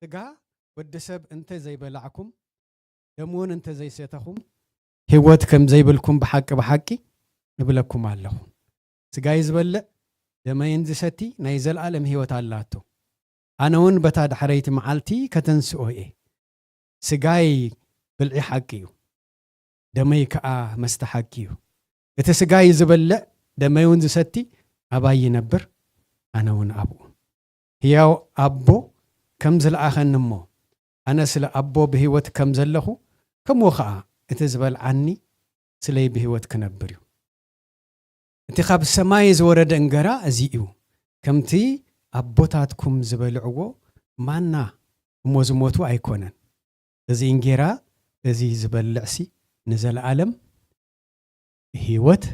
ስጋ ወዲ ሰብ እንተ ዘይበላዕኩም፣ ደም እውን እንተ ዘይሰተኹም፣ ህይወት ከም ዘይብልኩም ብሓቂ ብሓቂ እብለኩም ኣለኹ። ስጋይ ዝበልዕ ደመይን ዝሰቲ ናይ ዘለኣለም ህይወት ኣላቶ። ኣነ እውን በታ ዳሕረይቲ መዓልቲ ከተንስኦ እየ። ስጋይ ብልዒ ሓቂ እዩ፣ ደመይ ከኣ መስተ ሓቂ እዩ። እቲ ስጋይ ዝበልዕ ደመይ እውን ዝሰቲ ኣባይ ይነብር፣ ኣነ እውን ኣብኡ። ህያው ኣቦ ከም ዝለኣኸኒ እሞ፣ ኣነ ስለ ኣቦ ብህይወት ከም ዘለኹ፣ ከምኡ ኸኣ እቲ ዝበልዓኒ ስለይ ብህይወት ክነብር እዩ። እቲ ካብ ሰማይ ዝወረደ እንገራ እዚ እዩ። ከምቲ ኣቦታትኩም ዝበልዕዎ ማና እሞ ዝሞቱ ኣይኮነን። እዚ እንጌራ እዚ ዝበልዕሲ ንዘለኣለም ብህይወት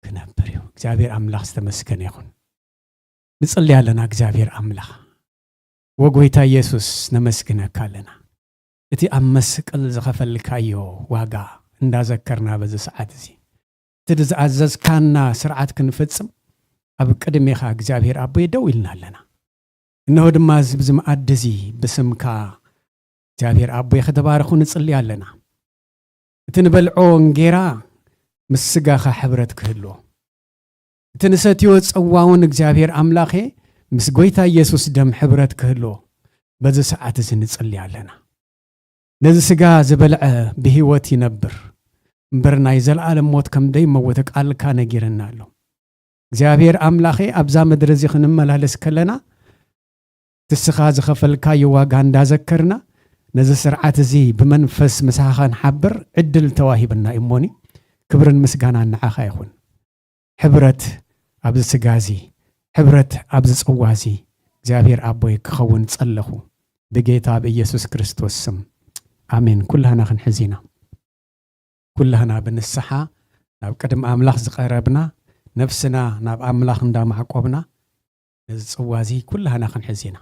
ክነብር እዩ። እግዚኣብሔር ኣምላኽ ዝተመስገነ ይኹን። ንጽሊ ኣለና። እግዚኣብሔር ኣምላኽ፣ ወጎይታ ኢየሱስ፣ ነመስግነካ ኣለና። እቲ ኣብ መስቀል ዝኸፈልካዮ ዋጋ እንዳዘከርና በዚ ሰዓት እዚ፣ እቲ ዝኣዘዝካና ስርዓት ክንፍጽም ኣብ ቅድሜኻ እግዚኣብሔር ኣቦይ ደው ኢልና ኣለና። እነሆ ድማ እዚ፣ ብዚ መኣዲ እዚ ብስምካ እግዚኣብሔር ኣቦይ ከተባርኹ ንጽሊ ኣለና። እቲ ንበልዖ እንጌራ ምስ ስጋኻ ሕብረት ክህልዎ፣ እቲ ንሰትዮ ጽዋ እውን እግዚኣብሔር ኣምላኸ ምስ ጎይታ ኢየሱስ ደም ሕብረት ክህልዎ በዚ ሰዓት እዚ ንጽሊ ኣለና። ነዚ ስጋ ዝበልዐ ብህይወት ይነብር እምበር ናይ ዘለኣለም ሞት ከም ደይመውት ቃልካ ነጊርና ኣሎ። እግዚኣብሔር ኣምላኸ ኣብዛ ምድሪ እዚ ክንመላለስ ከለና እቲ ንስኻ ዝኸፈልካዮ ዋጋ እንዳዘከርና ነዚ ስርዓት እዚ ብመንፈስ ምሳኻ ክንሓብር ዕድል ተዋሂብና እዩ እሞኒ። ክብርን ምስጋናን ንዓኻ ይኹን። ሕብረት ኣብዚ ስጋ እዚ፣ ሕብረት ኣብዚ ጽዋ እዚ እግዚኣብሔር ኣቦይ ክኸውን ጸለኹ ብጌታ ብኢየሱስ ክርስቶስ ስም። ኣሜን። ኩላህና ክንሕዝ ኢና። ኩላህና ብንስሓ ናብ ቅድሚ ኣምላኽ ዝቐረብና፣ ነፍስና ናብ ኣምላኽ እንዳማዕቆብና፣ ነዚ ጽዋ እዚ ኩላህና ክንሕዝ ኢና።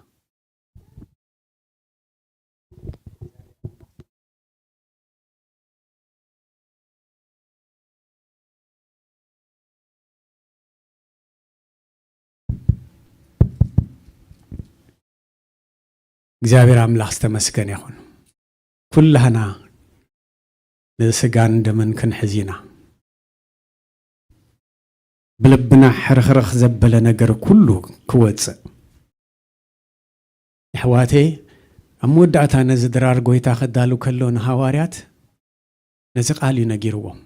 እግዚኣብሔር ኣምላኽ ዝተመስገነ ይኹን። ኩላህና ንስጋን ደምን ክንሕዝ ኢና። ብልብና ሕርኽርኽ ዘበለ ነገር ኩሉ ክወጽእ። ኣሕዋተይ፣ ኣብ መወዳእታ ነዚ ድራር ጎይታ ከዳሉ ከሎ ንሃዋርያት ነዚ ቃል እዩ ነጊርዎም።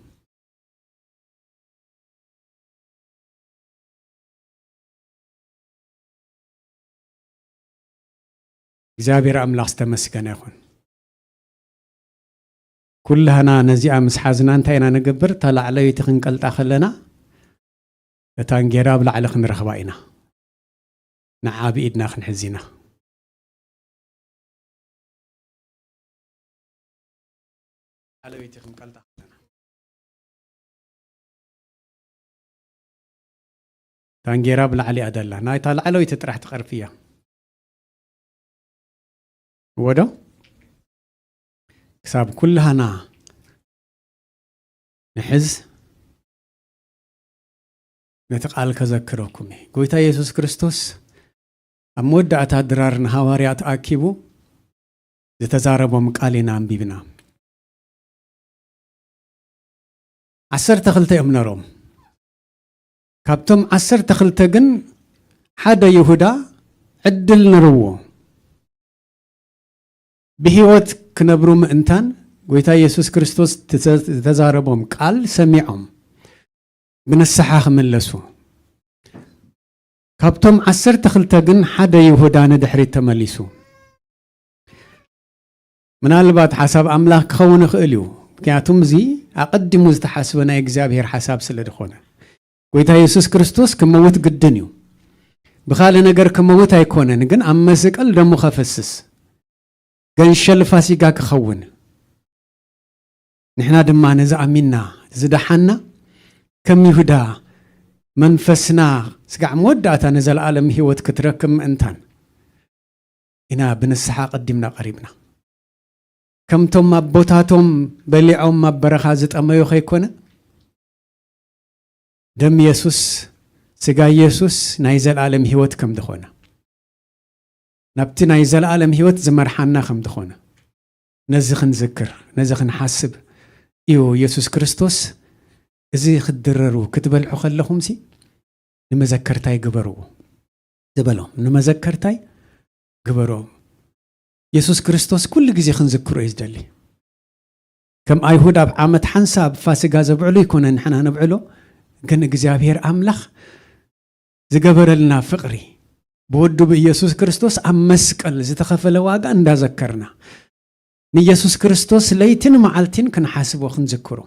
እግዚኣብሔር ኣምላኽ ዝተመስገነ ይኹን። ኩላህና ነዚኣ ምስ ሓዝና እንታይ ኢና ንገብር? እታ ላዕለወይቲ ክንቀልጣ ከለና እታ እንጌራ ኣብ ላዕሊ ክንረኽባ ኢና። ንዓ ብኢድና ክንሕዝ ኢና። ላዕለወይቲ ክንቀልጣ ከለና እታ እንጌራ ብላዕሊ እያ ደላ። ናይታ ላዕለወይቲ ጥራሕ ትቐርፍ እያ። እወ ዶ? ክሳብ ኩላህና ንሕዝ፣ ነቲ ቃል ከዘክረኩም እየ። ጎይታ የሱስ ክርስቶስ ኣብ መወዳእታ ድራር ንሃዋርያት ኣኪቡ ዝተዛረቦም ቃል ኢና ኣንቢብና። ዓሰርተ ክልተ እዮም ነሮም። ካብቶም ዓሰርተ ክልተ ግን ሓደ ይሁዳ ዕድል ነርዎ። ብህይወት ክነብሩ ምእንታን፣ ጎይታ የሱስ ክርስቶስ ዝተዘ-፣ ዝተዛረቦም ቃል ሰሚዖም ብንስሓ ክምለሱ። ካብቶም ዓሰርተ ክልተ ግን ሓደ ይሁዳ ንድሕሪት ተመሊሱ። ምናልባት ሓሳብ ኣምላኽ ክኸውን ይኽእል እዩ። ምክንያቱም እዚ ኣቐዲሙ ዝተሓስበ ናይ እግዚኣብሔር ሓሳብ ስለ ዝኾነ። ጎይታ የሱስ ክርስቶስ ክመውት ግድን እዩ። ብኻልእ ነገር ክመውት ኣይኮነን፣ ግን ኣብ መስቀል ደሙ ከፈስስ፣ ገንሸል ፋሲጋ ክኸውን። ንሕና ድማ ነዚ ኣሚንና ዝደሓና፣ ከም ይሁዳ መንፈስና ስጋዕ መወዳእታ ንዘለኣለም ህይወት ክትረክብ ምእንታን ኢና ብንስሓ ቀዲምና ቀሪብና። ከምቶም ኣቦታቶም በሊዖም ኣብ በረኻ ዝጠመዩ ከይኮነ፣ ደም የሱስ፣ ስጋ የሱስ ናይ ዘለኣለም ህይወት ከም ዝኾነ፣ ናብቲ ናይ ዘለኣለም ህይወት ዝመርሓና ከም ዝኾነ፣ ነዚ ክንዝክር፣ ነዚ ክንሓስብ እዩ። የሱስ ክርስቶስ፣ "እዚ ክትድረሩ፣ ክትበልዑ ከለኹምሲ ንመዘከርታይ ግበርዎ" ዝበሎም። ንመዘከርታይ ግበርዎ። የሱስ ክርስቶስ ኩሉ ግዜ ክንዝክሮ እዩ ዝደሊ። ከም ኣይሁድ ኣብ ዓመት ሓንሳብ ፋሲጋ ዘብዕሉ ይኮነ ንሕና ነብዕሎ፣ ግን እግዚኣብሔር ኣምላኽ ዝገበረልና ፍቕሪ፣ ብወዱ ብኢየሱስ ክርስቶስ ኣብ መስቀል ዝተኸፈለ ዋጋ እንዳዘከርና፣ ንኢየሱስ ክርስቶስ ለይትን መዓልትን ክንሓስቦ ክንዝክሮ፣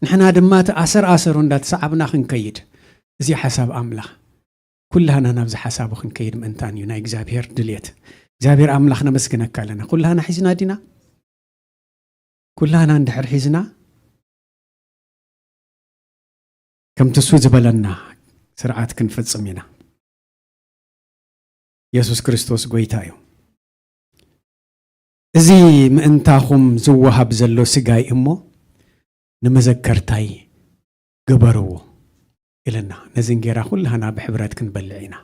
ንሕና ድማ እቲ ኣሰር ኣሰሩ እንዳተሰዓብና ክንከይድ፣ እዚ ሓሳብ ኣምላኽ። ኩላህና ናብዚ ሓሳቡ ክንከይድ ምእንታን እዩ ናይ እግዚኣብሔር ድልየት። እግዚኣብሔር ኣምላኽ ነመስግነካ ኣለና። ኩላህና ሒዝና ዲና? ኩላህና እንድሕር ሒዝና፣ ከምቲ እሱ ዝበለና ስርዓት ክንፍጽም ኢና። የሱስ ክርስቶስ ጎይታ እዩ። "እዚ ምእንታኹም ዝወሃብ ዘሎ ስጋይ እሞ ንመዘከርታይ ግበርዎ" ኢለና። ነዚ እንጌራ ኩላህና ብሕብረት ክንበልዕ ኢና።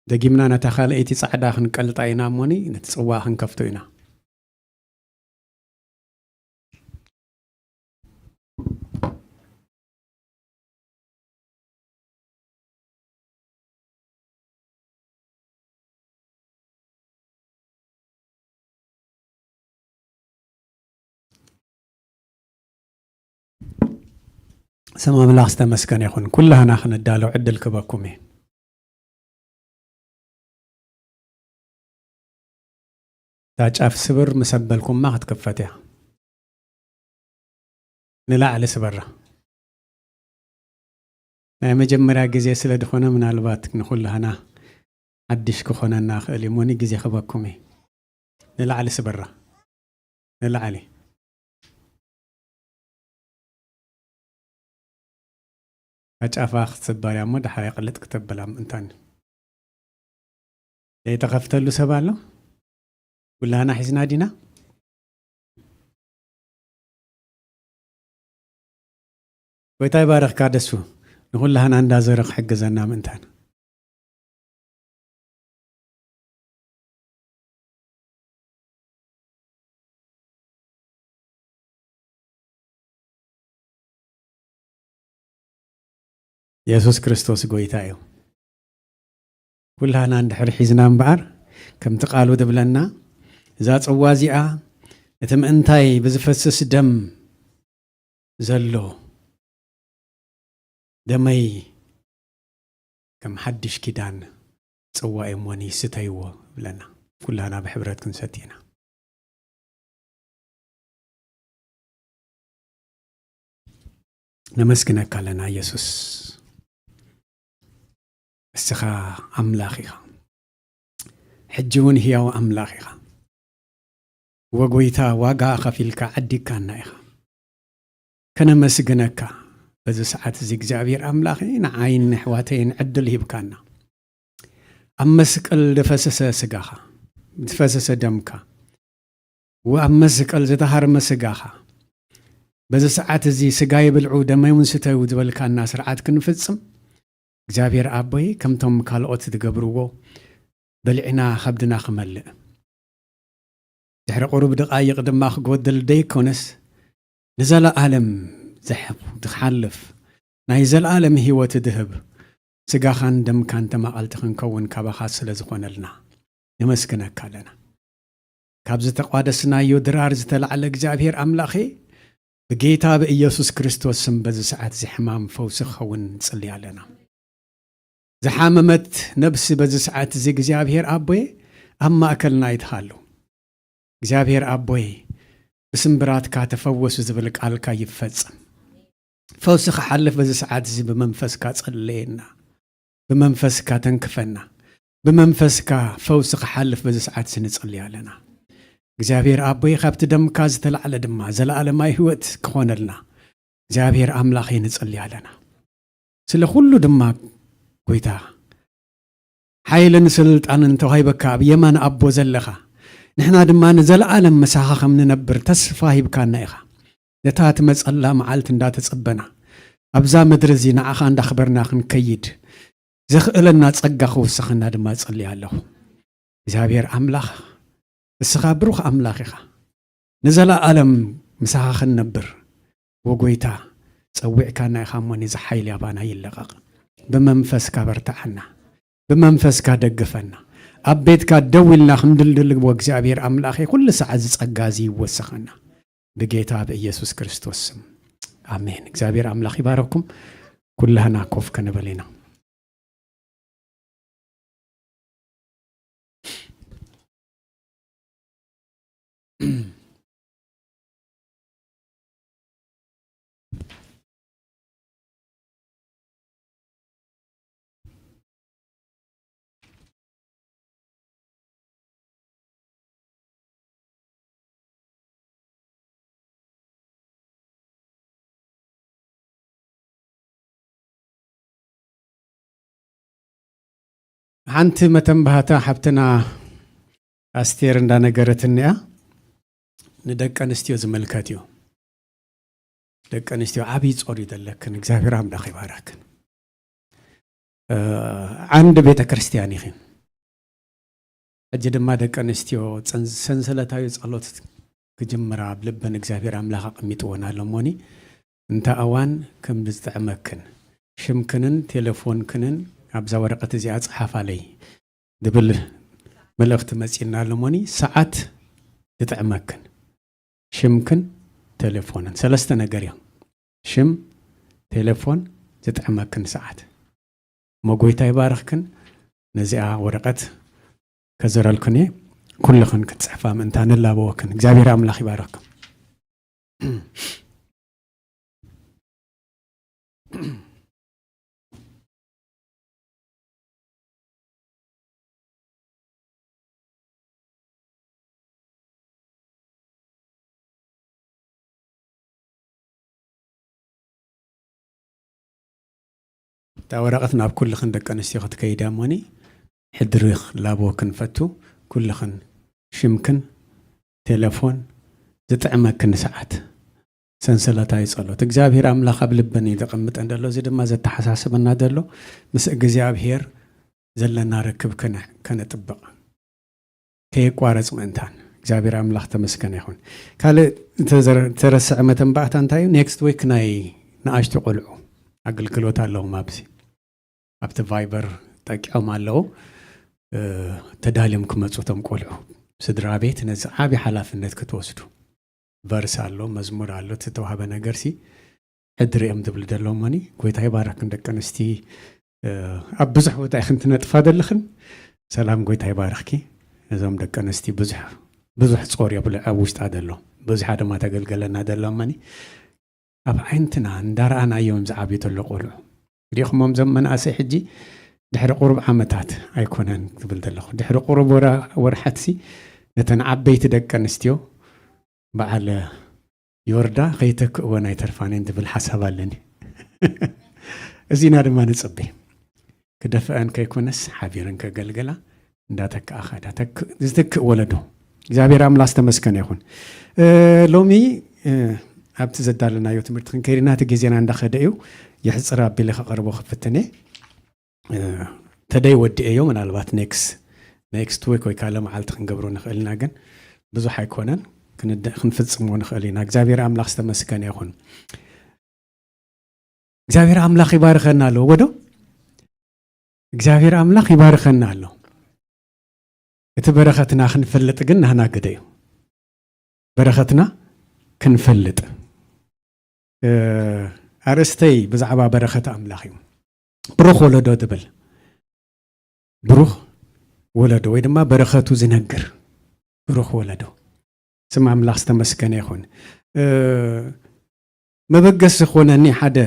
ደጊምና ነታ ካልኣይቲ ጻዕዳ ክንቀልጣ ኢና እሞኒ፣ ነቲ ጽዋእ ክንከፍቶ ኢና። ስም ኣምላኽ ዝተመስገነ ይኹን። ኩላህና ክንዳሎ ዕድል ክበኩም እየ። እታ ጫፍ ስብር ምስ ኣበልኩማ ክትክፈት እያ። ንላዕሊ ስበራ። ናይ መጀመርያ ግዜ ስለ ዝኾነ ምናልባት ንኹላህና ሓድሽ ክኾነና ክእል እዩ እሞኒ ግዜ ክበኩም እየ። ንላዕሊ ስበራ። ንላዕሊ። ኣጫፋ ክትስበር እያ እሞ ዳሕራይ ቅልጥ ክተብላ ምእንታን። ዘይተኸፍተሉ ሰብ ኣሎ? ኩላህና ሒዝና ዲና? ጎይታ ይባርኽካ ደሱ፣ ንኹላህና እንዳዞረ ክሕግዘና ምእንታን። የሱስ ክርስቶስ ጎይታ እዩ። ኩላህና እንድሕር ሒዝና እምበኣር፣ ከምቲ ቃሉ ዝብለና፣ እዛ ጽዋ እዚኣ እቲ ምእንታይ ብዝፈስስ ደም ዘሎ፣ ደመይ ከም ሓድሽ ኪዳን ጽዋ እዩ እሞኒ ስተይዎ ይብለና። ኩላና ብሕብረት ክንሰቲ ኢና። ነመስግነካ ኣለና የሱስ። እስኻ ኣምላኽ ኢኻ። ሕጂ እውን ህያው ኣምላኽ ኢኻ። ወጎይታ ዋጋ ከፊልካ ዓዲግካና ኢኻ። ከነመስግነካ በዚ ሰዓት እዚ እግዚኣብሔር ኣምላኽ ንዓይን ንኣሕዋተይን ዕድል ሂብካና። ኣብ መስቀል ዝፈሰሰ ስጋኻ፣ ዝፈሰሰ ደምካ፣ ወኣብ መስቀል ዝተሃርመ ስጋኻ፣ በዚ ሰዓት እዚ ስጋይ ብልዑ ደመይ እውን ስተዩ ዝበልካና ስርዓት ክንፍጽም፣ እግዚኣብሔር ኣቦይ ከምቶም ካልኦት ዝገብርዎ በሊዕና ከብድና ክመልእ፣ ድሕሪ ቁሩብ ደቓይቕ ድማ ክጎድል ደይኮነስ፣ ንዘለኣለም ዝሕፍ-፣ ዝሓልፍ ናይ ዘለኣለም ህይወት ዝህብ ስጋኻን ደምካን ተማቐልቲ ክንከውን ካባኻ ስለ ዝኾነልና ነመስግነካ ኣለና። ካብ ዝተቋደስናዮ ድራር ዝተላዕለ እግዚኣብሔር ኣምላኸ፣ ብጌታ ብኢየሱስ ክርስቶስ ስም በዚ ሰዓት እዚ ሕማም ፈውሲ ክኸውን ንጽሊ ኣለና። ዝሓመመት ነብሲ በዚ ሰዓት እዚ እግዚኣብሔር ኣቦየ ኣብ ማእከልና ይትሃሉ። እግዚኣብሔር ኣቦይ፣ ብስምብራትካ ተፈወሱ ዝብል ቃልካ ይፈጸም። ፈውሲ ክሓልፍ በዚ ሰዓት እዚ ብመንፈስካ ጸለየና፣ ብመንፈስካ ተንክፈና፣ ብመንፈስካ ፈውሲ ክሓልፍ በዚ ሰዓት እዚ ንጸሊ ኣለና። እግዚኣብሔር ኣቦይ፣ ካብቲ ደምካ ዝተላዕለ ድማ ዘለኣለማዊ ህይወት ክኾነልና እግዚኣብሔር ኣምላኸይ ንጸሊ ኣለና። ስለ ኩሉ ድማ ጎይታ፣ ሓይልን ስልጣንን ተዋሂበካ ኣብ የማን ኣቦ ዘለኻ፣ ንሕና ድማ ንዘለኣለም ምሳኻ ከም ንነብር ተስፋ ሂብካና ኢኻ። ነታ ትመጸላ መዓልቲ እንዳተጸበና፣ ኣብዛ ምድሪ እዚ ንዓኻ እንዳኽበርና ክንከይድ ዘኽእለና ጸጋ ክውስኸና ድማ እጸሊ ኣለኹ። እግዚኣብሔር ኣምላኽ፣ እስኻ ብሩኽ ኣምላኽ ኢኻ። ንዘለኣለም ምሳኻ ክንነብር፣ ወጎይታ፣ ጸዊዕካና ኢኻ እሞ፣ ነዚ ሓይሊ ኣባና ይለቐቕ። ብመንፈስካ በርትዓና፣ ብመንፈስካ ደግፈና። ኣብ ቤትካ ደው ኢልና ክንድልድል፣ ወእግዚኣብሔር ኣምላኸ፣ ኩሉ ሰዓት እዚ ጸጋ እዚ ይወሰኸና። ብጌታ ብኢየሱስ ክርስቶስ ስም፣ ኣሜን። እግዚኣብሔር ኣምላኽ ይባረኩም። ኩላህና ኮፍ ክንብል ኢና። ሓንቲ መተንባህታ ሓብትና ኣስቴር እንዳነገረትኒ እያ፣ ንደቂ ኣንስትዮ ዝምልከት እዩ። ደቂ ኣንስትዮ ዓብዪ ጾር እዩ ዘለክን። እግዚኣብሔር ኣምላኽ ይባረክን። እ፣ ዓንዲ ቤተ ክርስቲያን ኢኺን። ሕጂ ድማ ደቂ ኣንስትዮ ጸን-፣ ሰንሰለታዊ ጸሎት ክጅምራ ኣብ ልበን እግዚኣብሔር ኣምላኽ ኣቐሚጥወን ኣሎ እሞኒ፣ እንተ እዋን ከም ዝጥዕመክን ሽምክንን ቴሌፎንክንን ኣብዛ ወረቐት እዚኣ ጸሓፋለይ ዝብል መልእኽቲ መጺእና ኣሎ እሞኒ፣ ሰዓት ዝጥዕመክን ሽምክን ቴሌፎንን ሰለስተ ነገር እዮም። ሽም፣ ቴሌፎን፣ ዝጥዕመክን ሰዓት። እሞ ጎይታ ይባርኽክን። ነዚኣ ወረቐት ከዘረልክን እየ። ኩልኽን ክትጽሕፋ ምእንታ ንላበወክን። እግዚኣብሔር ኣምላኽ ይባርኽኩም። እታ ወረቐት ናብ ኩልኽን ደቂ ኣንስትዮ ክትከይድ እያ እሞኒ፣ ሕድሪ ክላቦ ክንፈቱ፣ ኩልኽን ሽምክን፣ ቴሌፎን፣ ዝጥዕመክን ሰዓት፣ ሰንሰለታዊ ጸሎት። እግዚኣብሔር ኣምላኽ ኣብ ልበን እዩ ዘቐምጠን ዘሎ። እዚ ድማ ዘተሓሳስበና ዘሎ ምስ እግዚኣብሔር ዘለና ርክብ ከነ-፣ ከነጥብቕ። ከየቋረጽ ምእንታን። እግዚኣብሔር ኣምላኽ ተመስገነ ይኹን። ካልእ ዝተዘረ-፣ ዝተረስዐ መተንባእታ እንታይ እዩ? ኔክስት ዊክ ናይ ንኣሽቱ ቆልዑ ኣገልግሎት ኣለዎም ኣብዚ። ኣብቲ ቫይበር ጠቂዖም ኣለዉ። እ፣ ተዳልዮም ክመጹ እቶም ቆልዑ። ስድራ ቤት ነዚ ዓቢ ሓላፍነት ክትወስዱ። ቨርስ ኣሎ፣ መዝሙር ኣሎ፣ እቲ ተዋህበ ነገርሲ ሕድሪ እዮም ዝብሉ ዘለዉ እሞኒ። ጎይታ ይባረክን ደቂ ኣንስቲ፣ እ፣ ኣብ ብዙሕ ቦታ ኢኽን ትነጥፋ ዘለኽን። ሰላም፣ ጎይታ ይባርኽኪ። እዞም ደቂ ኣንስቲ ብዙሕ፣ ብዙሕ ጾር የብሉ ኣብ ውሽጣ ዘሎ። ብዙሓ ድማ ተገልገለና ዘሎ እሞኒ። ኣብ ዓይንትና እንዳረኣናዮም ዝዓብዩ ተሎ ቆልዑ። ሪእኹሞም እዞም መናእሰይ ሕጂ ድሕሪ ቁሩብ ዓመታት ኣይኮነን ክብል ዘለኹ። ድሕሪ ቁሩብ ወራ-፣ ወርሓትሲ ነተን ዓበይቲ ደቂ ኣንስትዮ በዓል ዮርዳ ከይተክእወን ኣይተርፋንን ዝብል ሓሳብ ኣለኒ። እዚና ድማ ንጽበ። ክደፍአን ከይኮነስ ሓቢረን ከገልግላ እንዳተክኣ ኸዳ። ተክ-፣ ዝትክእ ወለዶ። እግዚኣብሔር ኣምላኽ ዝተመስገነ ይኹን። እ፣ ሎሚ፣ እ፣ ኣብቲ ዘዳለናዮ ትምህርቲ ክንከይድ ኢና፣ እቲ ግዜና እንዳኸደ እዩ። የሕጽር ኣቢለ ከቐርቦ ክፍትን እየ። እ፣ ተደይ ወዲኤዮ፣ ምናልባት ኔክስ-፣ ኔክስት ዊክ ወይ ካልእ መዓልቲ ክንገብሮ ንኽእል ኢና፣ ግን ብዙሕ ኣይኮነን፣ ክንደ-፣ ክንፍጽሞ ንኽእል ኢና። እግዚኣብሔር ኣምላኽ ዝተመስገነ ይኹን። እግዚኣብሔር ኣምላኽ ይባርኸና ኣሎ፣ ወዶ? እግዚኣብሔር ኣምላኽ ይባርኸና ኣሎ። እቲ በረኸትና ክንፈልጥ ግን ናህና ግደ እዩ። በረኸትና ክንፈልጥ። እ፣ ኣርእስተይ ብዛዕባ በረኸት ኣምላኽ እዩ። ብሩኽ ወለዶ ትብል። ብሩኽ ወለዶ ወይ ድማ በረኸቱ ዝነግር ብሩኽ ወለዶ። ስም ኣምላኽ ዝተመስገነ ይኹን። እ፣ መበገሲ ዝኾነኒ ሓደ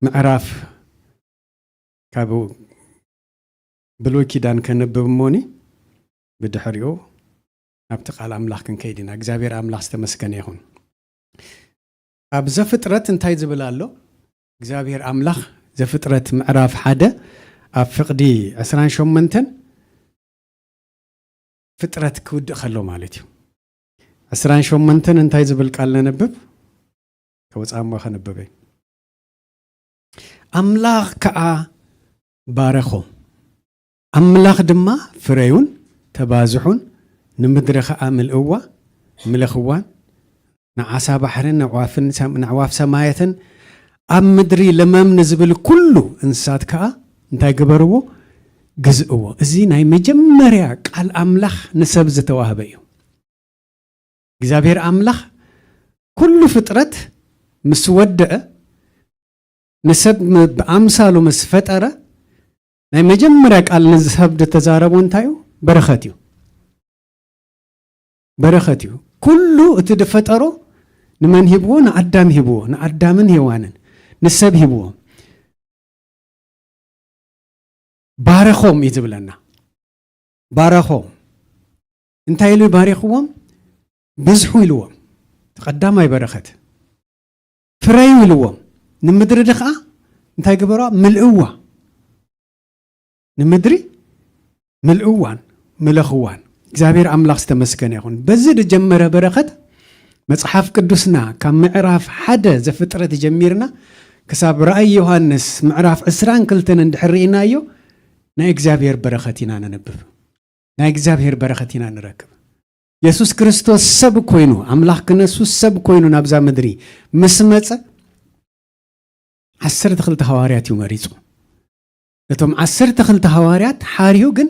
ምዕራፍ ካብ ብሉይ ኪዳን ከንብብ እሞኒ ብድሕሪኡ ኣብቲ ቃል ኣምላኽ ክንከይድ ኢና። እግዚኣብሔር ኣምላኽ ዝተመስገነ ይኹን። ኣብ ዘፍጥረት እንታይ ዝብል ኣሎ? እግዚኣብሔር ኣምላኽ ዘፍጥረት ምዕራፍ ሓደ ኣብ ፍቕዲ ዕስራን ሸሞንተን ፍጥረት ክውድእ ከሎ ማለት እዩ። ዕስራን ሸሞንተን እንታይ ዝብል ቃል ነንብብ? ከወጻሞ ከንብበይ። ኣምላኽ ከኣ ባረኾም። ኣምላኽ ድማ ፍረዩን ተባዝሑን፣ ንምድሪ ከኣ ምልእዋ፣ ምለኽዋን፣ ንዓሳ ባሕርን ንዕዋፍን ሰም-፣ ንዕዋፍ ሰማያትን ኣብ ምድሪ ለመም ንዝብል ኩሉ እንስሳት ከኣ እንታይ ግበርዎ? ግዝእዎ። እዚ ናይ መጀመርያ ቃል ኣምላኽ ንሰብ ዝተዋህበ እዩ። እግዚኣብሔር ኣምላኽ ኩሉ ፍጥረት ምስ ወደአ፣ ንሰብ ም-፣ ብኣምሳሉ ምስ ፈጠረ፣ ናይ መጀመርያ ቃል ንሰብ ዝተዛረቦ እንታይ እዩ? በረኸት እዩ። በረኸት እዩ። ኩሉ እቲ ዝፈጠሮ ንመን ሂብዎ? ንኣዳም ሂብዎ። ንኣዳምን ሄዋንን ንሰብ ሂብዎ። ባረኾም እዩ ዝብለና። ባረኾም። እንታይ ኢሉ ባሪኽዎም? ብዝሑ ኢልዎም። እቲ ቀዳማይ በረኸት። ፍረዩ ኢልዎም። ንምድሪ ድኸዓ እንታይ ግበርዋ? ምልእዋ። ንምድሪ ምልእዋን ምለኽዋን። እግዚኣብሔር ኣምላኽ ዝተመስገነ ይኹን። በዚ ዝጀመረ በረኸት መጽሓፍ ቅዱስና ካብ ምዕራፍ ሓደ ዘፍጥረት ጀሚርና ክሳብ ራእይ ዮሃንስ ምዕራፍ ዕስራን ክልተን እንድሕር ርኢናዮ ናይ እግዚኣብሔር በረኸት ኢና ነንብብ። ናይ እግዚኣብሔር በረኸት ኢና ንረክብ። የሱስ ክርስቶስ ሰብ ኮይኑ፣ ኣምላኽ ክነሱ ሰብ ኮይኑ ናብዛ ምድሪ ምስ መጸ ዓሰርተ ክልተ ሃዋርያት እዩ መሪጹ። ነቶም ዓሰርተ ክልተ ሃዋርያት ሓርዩ ግን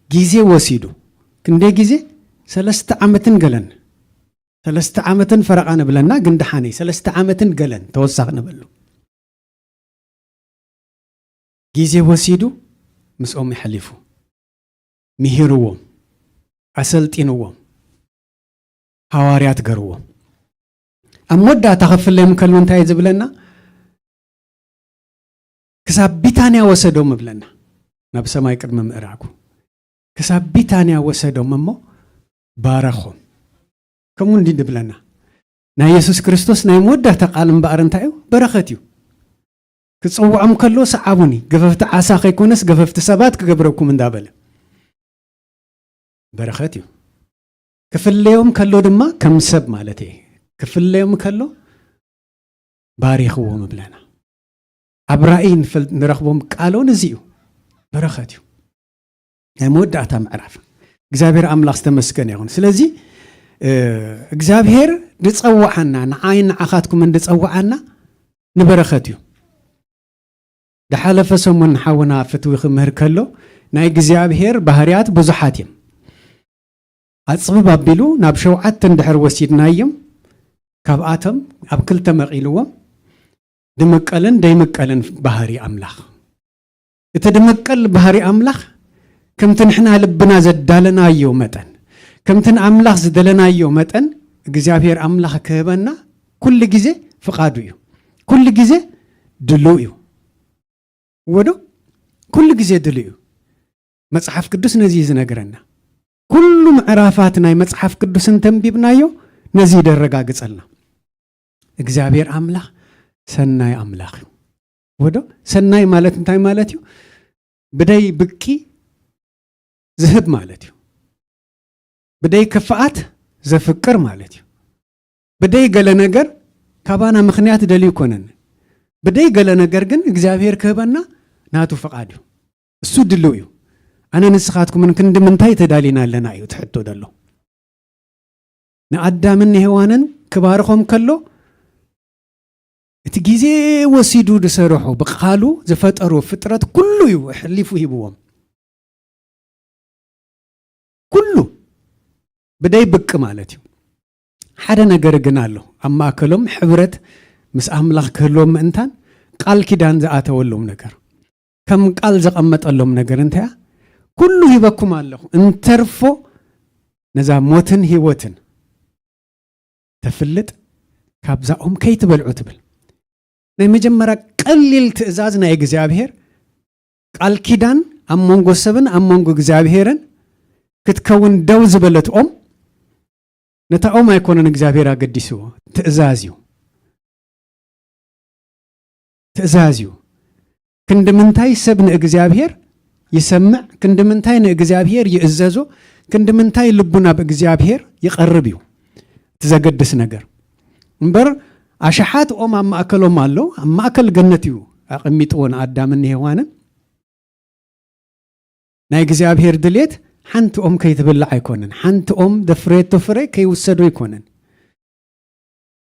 ግዜ ወሲዱ። ክንደይ ግዜ? ሰለስተ ዓመትን ገለን። ሰለስተ ዓመትን ፈረቓ ንብለና፣ ግን ደሓነይ ሰለስተ ዓመትን ገለን ተወሳኺ ንብሉ። ግዜ ወሲዱ ምስኦም የሕሊፉ። ምሂርዎም፣ ኣሰልጢንዎም፣ ሃዋርያት ገርዎም። ኣብ መወዳእታ ክፍለዮም ከሎ እንታይ እዩ ዝብለና? ክሳብ ቢታንያ ወሰዶም እብለና። ናብ ሰማይ ቅድሚ ምእራጉ ክሳብ ቢታንያ ወሰዶም እሞ ባረኾም። ከምኡ እንዲ ንብለና። ናይ የሱስ ክርስቶስ ናይ መወዳእታ ቃል እምበኣር እንታይ እዩ? በረኸት እዩ። ክጽውዖም ከሎ ሰዓቡኒ፣ ገፈፍቲ ዓሳ ከይኮነስ ገፈፍቲ ሰባት ክገብረኩም እንዳበለ። በረኸት እዩ። ክፍለዮም ከሎ ድማ ከም ሰብ ማለት እየ። ክፍለዮም ከሎ ባሪኽዎም እብለና። ኣብ ራእይ ንፈል-፣ ንረኽቦም ቃሎን እዚ እዩ። በረኸት እዩ። ናይ መወዳእታ ምዕራፍ። እግዚኣብሔር ኣምላኽ ዝተመስገነ ይኹን። ስለዚ፣ እ፣ እግዚኣብሔር ዝጸውዓና፣ ንዓይን ንዓኻትኩምን ዝጸውዓና ንበረኸት እዩ። ዝሓለፈ ሰሙን ሓውና ፍትዊ ክምህር ከሎ፣ ናይ እግዚኣብሔር ባህርያት ብዙሓት እዮም። ኣጽብብ ኣቢሉ ናብ ሸውዓተ እንድሕር ወሲድናዮም፣ ካብኣቶም ኣብ ክልተ መቒልዎም፣ ድምቀልን ደይምቀልን ባህሪ ኣምላኽ። እቲ ድምቀል ባህሪ ኣምላኽ ከምቲ ንሕና ልብና ዘዳለናዮ መጠን፣ ከምቲ ንኣምላኽ ዝደለናዮ መጠን እግዚኣብሔር ኣምላኽ ክህበና ኩሉ ግዜ ፍቓዱ እዩ። ኩሉ ግዜ ድሉው እዩ። ወዶ ኩሉ ግዜ ድሉው እዩ። መጽሓፍ ቅዱስ ነዚ እዩ ዝነግረና። ኩሉ ምዕራፋት ናይ መጽሓፍ ቅዱስ እንተንቢብናዮ ነዚ ደረጋግጸልና። እግዚኣብሔር ኣምላኽ ሰናይ ኣምላኽ እዩ። ወዶ ሰናይ ማለት እንታይ ማለት እዩ? ብደይ ብቂ ዝህብ ማለት እዩ። ብደይ ክፍኣት ዘፍቅር ማለት እዩ። ብደይ ገለ ነገር ካባና ምኽንያት ደልዩ ይኮነን። ብደይ ገለ ነገር ግን እግዚኣብሔር ክህበና ናቱ ፍቓድ እዩ። እሱ ድልው እዩ። ኣነ ንስኻትኩምን ክንዲ ምንታይ ተዳሊና ኣለና እዩ ትሕቶ ደሎ። ንኣዳምን ንሄዋንን ክባርኾም ከሎ እቲ ግዜ ወሲዱ ዝሰርሖ ብቃሉ ዝፈጠሮ ፍጥረት ኩሉ እዩ ሕሊፉ ሂብዎም። ኩሉ ብደይ ብቅ ማለት እዩ። ሓደ ነገር ግን ኣሎ። ኣብ ማእከሎም ሕብረት ምስ ኣምላኽ ክህልዎም ምእንታን ቃል ኪዳን ዝኣተወሎም ነገር፣ ከም ቃል ዘቐመጠሎም ነገር እንታይ እያ? ኩሉ ሂበኩም ኣለኹ፣ እንተርፎ ነዛ ሞትን ህይወትን ተፍልጥ ካብዛ ኦም ከይትበልዑ ትብል። ናይ መጀመርያ ቀሊል ትእዛዝ ናይ እግዚኣብሔር ቃል ኪዳን ኣብ መንጎ ሰብን ኣብ መንጎ እግዚኣብሔርን ክትከውን ደው ዝበለት ኦም፣ ነታ ኦም ኣይኮነን እግዚኣብሔር ኣገዲስዎ። ትእዛዝ እዩ። ትእዛዝ እዩ። ክንዲ ምንታይ ሰብ ንእግዚኣብሔር ይሰምዕ፣ ክንዲ ምንታይ ንእግዚኣብሔር ይእዘዞ፣ ክንዲ ምንታይ ልቡ ናብ እግዚኣብሔር ይቐርብ እዩ እቲ ዘገድስ ነገር። እምበር ኣሽሓት ኦም ኣብ ማእከሎም ኣሎ። ኣብ ማእከል ገነት እዩ ኣቐሚጥዎ ንኣዳምን ንሄዋንን። ናይ እግዚኣብሔር ድሌት ሓንቲ ኦም ከይትብላዕ ኣይኮነን፣ ሓንቲ ኦም ደፍረየቶ ፍረ ከይውሰዱ ኣይኮነን።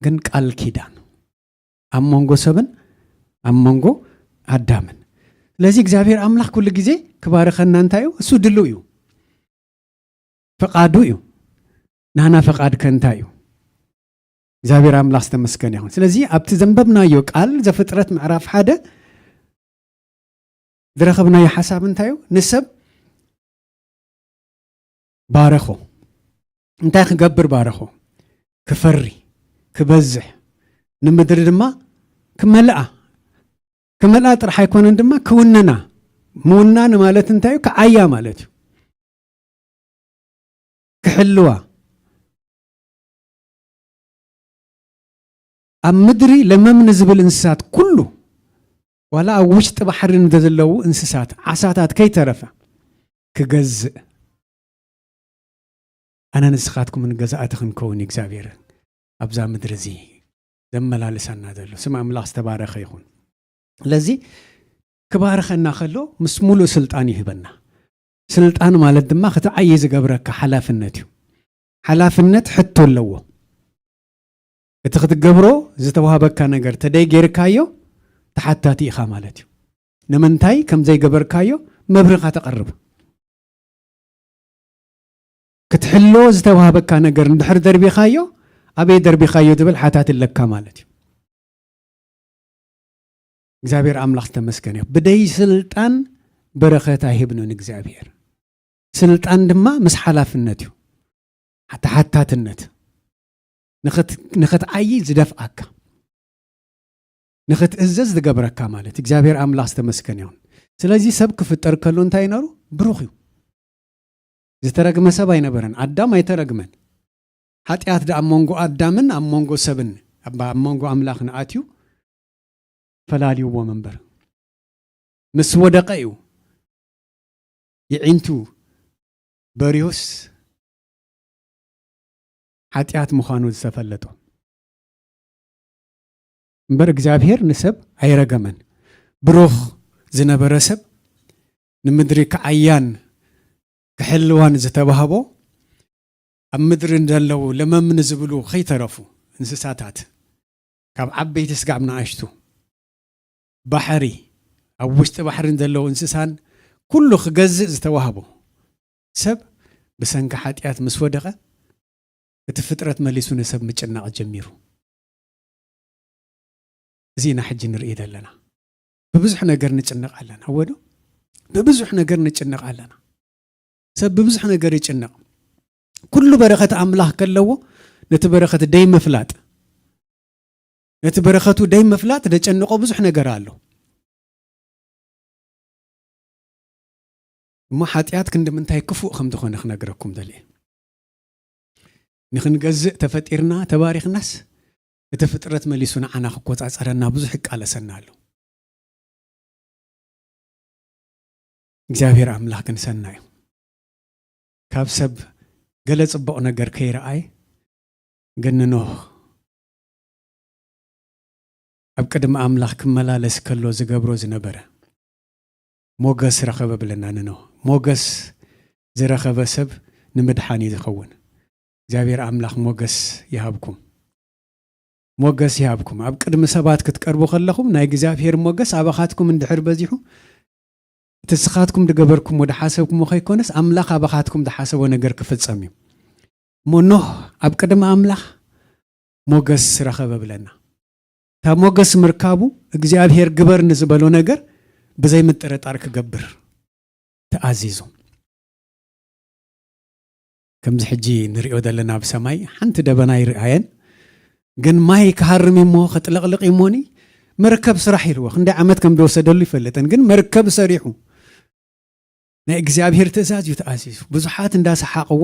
ግን ቃል ኪዳን ኣብ መንጎ ሰብን ኣብ መንጎ ኣዳምን። ስለዚ እግዚኣብሔር ኣምላኽ ኩሉ ግዜ ክባርኸና እንታይ እዩ? እሱ ድሉ እዩ፣ ፈቓዱ እዩ። ናና ፈቓድ ከ እንታይ እዩ? እግዚኣብሔር ኣምላኽ ዝተመስገነ ይኹን። ስለዚ ኣብቲ ዘንበብናዮ ቃል ዘፍጥረት ምዕራፍ ሓደ ዝረኸብናዮ ሓሳብ እንታይ እዩ? ንሰብ ባረኾ። እንታይ ክገብር ባረኾ? ክፈሪ፣ ክበዝሕ፣ ንምድሪ ድማ ክመልኣ። ክመልኣ ጥራሕ ኣይኮነን ድማ ክውንና። ምውናን ማለት እንታይ እዩ? ክዓያ ማለት እዩ። ክሕልዋ። ኣብ ምድሪ ለመም ንዝብል እንስሳት ኩሉ፣ ዋላ ኣብ ውሽጢ ባሕሪ ንዘለዉ እንስሳት፣ ዓሳታት ከይተረፈ ክገዝእ። ኣነ ንስኻትኩምን ገዛእቲ ክንከውን እዩ እግዚኣብሔር ኣብዛ ምድሪ እዚ ዘመላልሰና ዘሎ። ስም ኣምላኽ ዝተባረኸ ይኹን። ስለዚ ክባርኸና ከሎ ምስ ሙሉእ ስልጣን ይህበና። ስልጣን ማለት ድማ ክትዓዪ ዝገብረካ ሓላፍነት እዩ። ሓላፍነት ሕቶ ኣለዎ። እቲ ክትገብሮ ዝተዋህበካ ነገር ተደይ ጌርካዮ ተሓታቲ ኢኻ ማለት እዩ። ንምንታይ ከም ዘይገበርካዮ መብርኻ ተቕርብ። ክትሕሎ ዝተዋህበካ ነገር እንድሕር ደርቢኻዮ፣ ኣበይ ደርቢኻዮ ዝብል ሓታት ኣለካ ማለት እዩ። እግዚኣብሔር ኣምላኽ ዝተመስገነ እዩ። ብደይ ስልጣን በረኸት ኣይህብንን እግዚኣብሔር። ስልጣን ድማ ምስ ሓላፍነት እዩ። ተሓታትነት። ንኽት-፣ ንኽትዓዪ ዝደፍኣካ። ንኽትእዘዝ ዝገብረካ ማለት። እግዚኣብሔር ኣምላኽ ዝተመስገነ ይኹን። ስለዚ ሰብ ክፍጠር ከሎ እንታይ እዩ ነሩ? ብሩኽ እዩ። ዝተረግመ ሰብ ኣይነበረን። ኣዳም ኣይተረግመን። ሓጢኣት ደኣ ኣብ መንጎ ኣዳምን ኣብ መንጎ ሰብን፣ ኣብ፣ ኣብ መንጎ ኣምላኽን ኣትዩ ፈላልይዎም እምበር። ምስ ወደቐ እዩ የዒንቱ በሪሁስ ሓጢኣት ምዃኑ ዝተፈለጦ። እምበር እግዚኣብሔር ንሰብ ኣይረገመን። ብሩኽ ዝነበረ ሰብ፣ ንምድሪ ክዓያን ክሕልዋን ዝተባህቦ፣ ኣብ ምድሪ ዘለዉ ለመም ንዝብሉ ከይተረፉ እንስሳታት፣ ካብ ዓበይቲ ስጋብ ንኣሽቱ፣ ባሕሪ፣ ኣብ ውሽጢ ባሕሪ ዘለዉ እንስሳን ኩሉ ክገዝእ ዝተዋህቦ ሰብ፣ ብሰንኪ ሓጢኣት ምስ ወደቐ፣ እቲ ፍጥረት መሊሱ ንሰብ ምጭናቕ ጀሚሩ። እዚ ኢና ሕጂ ንርኢ ዘለና። ብብዙሕ ነገር ንጭነቕ ኣለና። እወ ዶ? ብብዙሕ ነገር ንጭነቕ ኣለና። ሰብ ብብዙሕ ነገር ይጭነቕ። ኩሉ በረኸት ኣምላኽ ከለዎ፣ ነቲ በረኸት ደይ ምፍላጥ፣ ነቲ በረኸቱ ደይ ምፍላጥ ደጨንቆ ብዙሕ ነገር ኣሎ። እሞ ሓጢኣት ክንዲ ምንታይ ክፉእ ከም ዝኾነ ክነግረኩም ደልየ። ንኽንገዝእ ተፈጢርና፣ ተባሪኽናስ፣ እቲ ፍጥረት መሊሱ ንዓና ክቆጻጸረና ብዙሕ ይቃለሰና ኣሎ። እግዚኣብሔር ኣምላኽ ግን ሰናይ እዩ። ካብ ሰብ ገለ ጽቡቕ ነገር ከይረኣየ፣ ግን ንኖህ ኣብ ቅድሚ ኣምላኽ ክመላለስ ከሎ ዝገብሮ ዝነበረ ሞገስ ረኸበ ብለና። ንኖህ ሞገስ ዝረኸበ ሰብ ንምድሓን እዩ ዝኸውን። እግዚኣብሔር ኣምላኽ ሞገስ ይሃብኩም። ሞገስ ይሃብኩም። ኣብ ቅድሚ ሰባት ክትቀርቡ ከለኹም ናይ እግዚኣብሔር ሞገስ ኣባኻትኩም እንድሕር በዚሑ፣ እቲ ንስኻትኩም ዝገበርኩሞ ዝሓሰብኩሞ ከይኮነስ ኣምላኽ ኣባኻትኩም ዝሓሰቦ ነገር ክፍጸም እዩ። እሞ ኖህ ኣብ ቅድሚ ኣምላኽ ሞገስ ረኸበ ብለና። እታ ሞገስ ምርካቡ እግዚኣብሔር ግበር ንዝበሎ ነገር ብዘይ ምጥርጣር ክገብር ተኣዚዙ። ከምዚ ሕጂ ንሪኦ ዘለና ኣብ ሰማይ ሓንቲ ደበና ኣይረኣየን፣ ግን ማይ ክሃርም እሞ ክጥለቕልቕ እሞኒ መርከብ ስራሕ ኢልዎ። ክንደይ ዓመት ከም ዝወሰደሉ ይፈልጥን፣ ግን መርከብ ሰሪሑ ናይ እግዚኣብሔር ትእዛዝ እዩ ተኣዚዙ። ብዙሓት እንዳሰሓቕዎ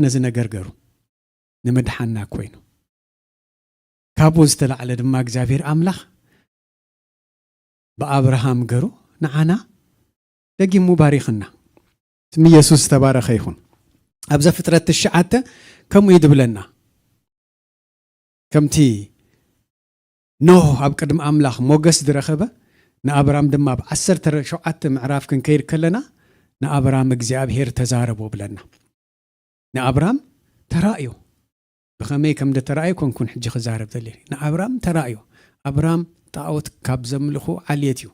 ነዚ ነገር ገሩ ንምድሓና ኮይኑ። ካብኡ ዝተላዕለ ድማ እግዚኣብሔር ኣምላኽ ብኣብርሃም ገሩ ንዓና ደጊሙ ባሪኽና። ስም ኢየሱስ ዝተባረኸ ይኹን። ኣብ ዘፍጥረት ትሽዓተ ከምኡ እዩ ዝብለና። ከምቲ ኖህ ኣብ ቅድሚ ኣምላኽ ሞገስ ዝረኸበ፣ ንኣብራም ድማ ኣብ ዓሰርተ ሸውዓተ ምዕራፍ ክንከይድ ከለና፣ ንኣብራም እግዚኣብሔር ተዛረቦ ብለና። ንኣብራም ተራእዮ። ብኸመይ ከም ደተራእየ ኮንኩን ሕጂ ክዛረብ ደልየ። ንኣብራም ተራእዮ። ኣብራም ጣዖት ካብ ዘምልኹ ዓልየት እዩ።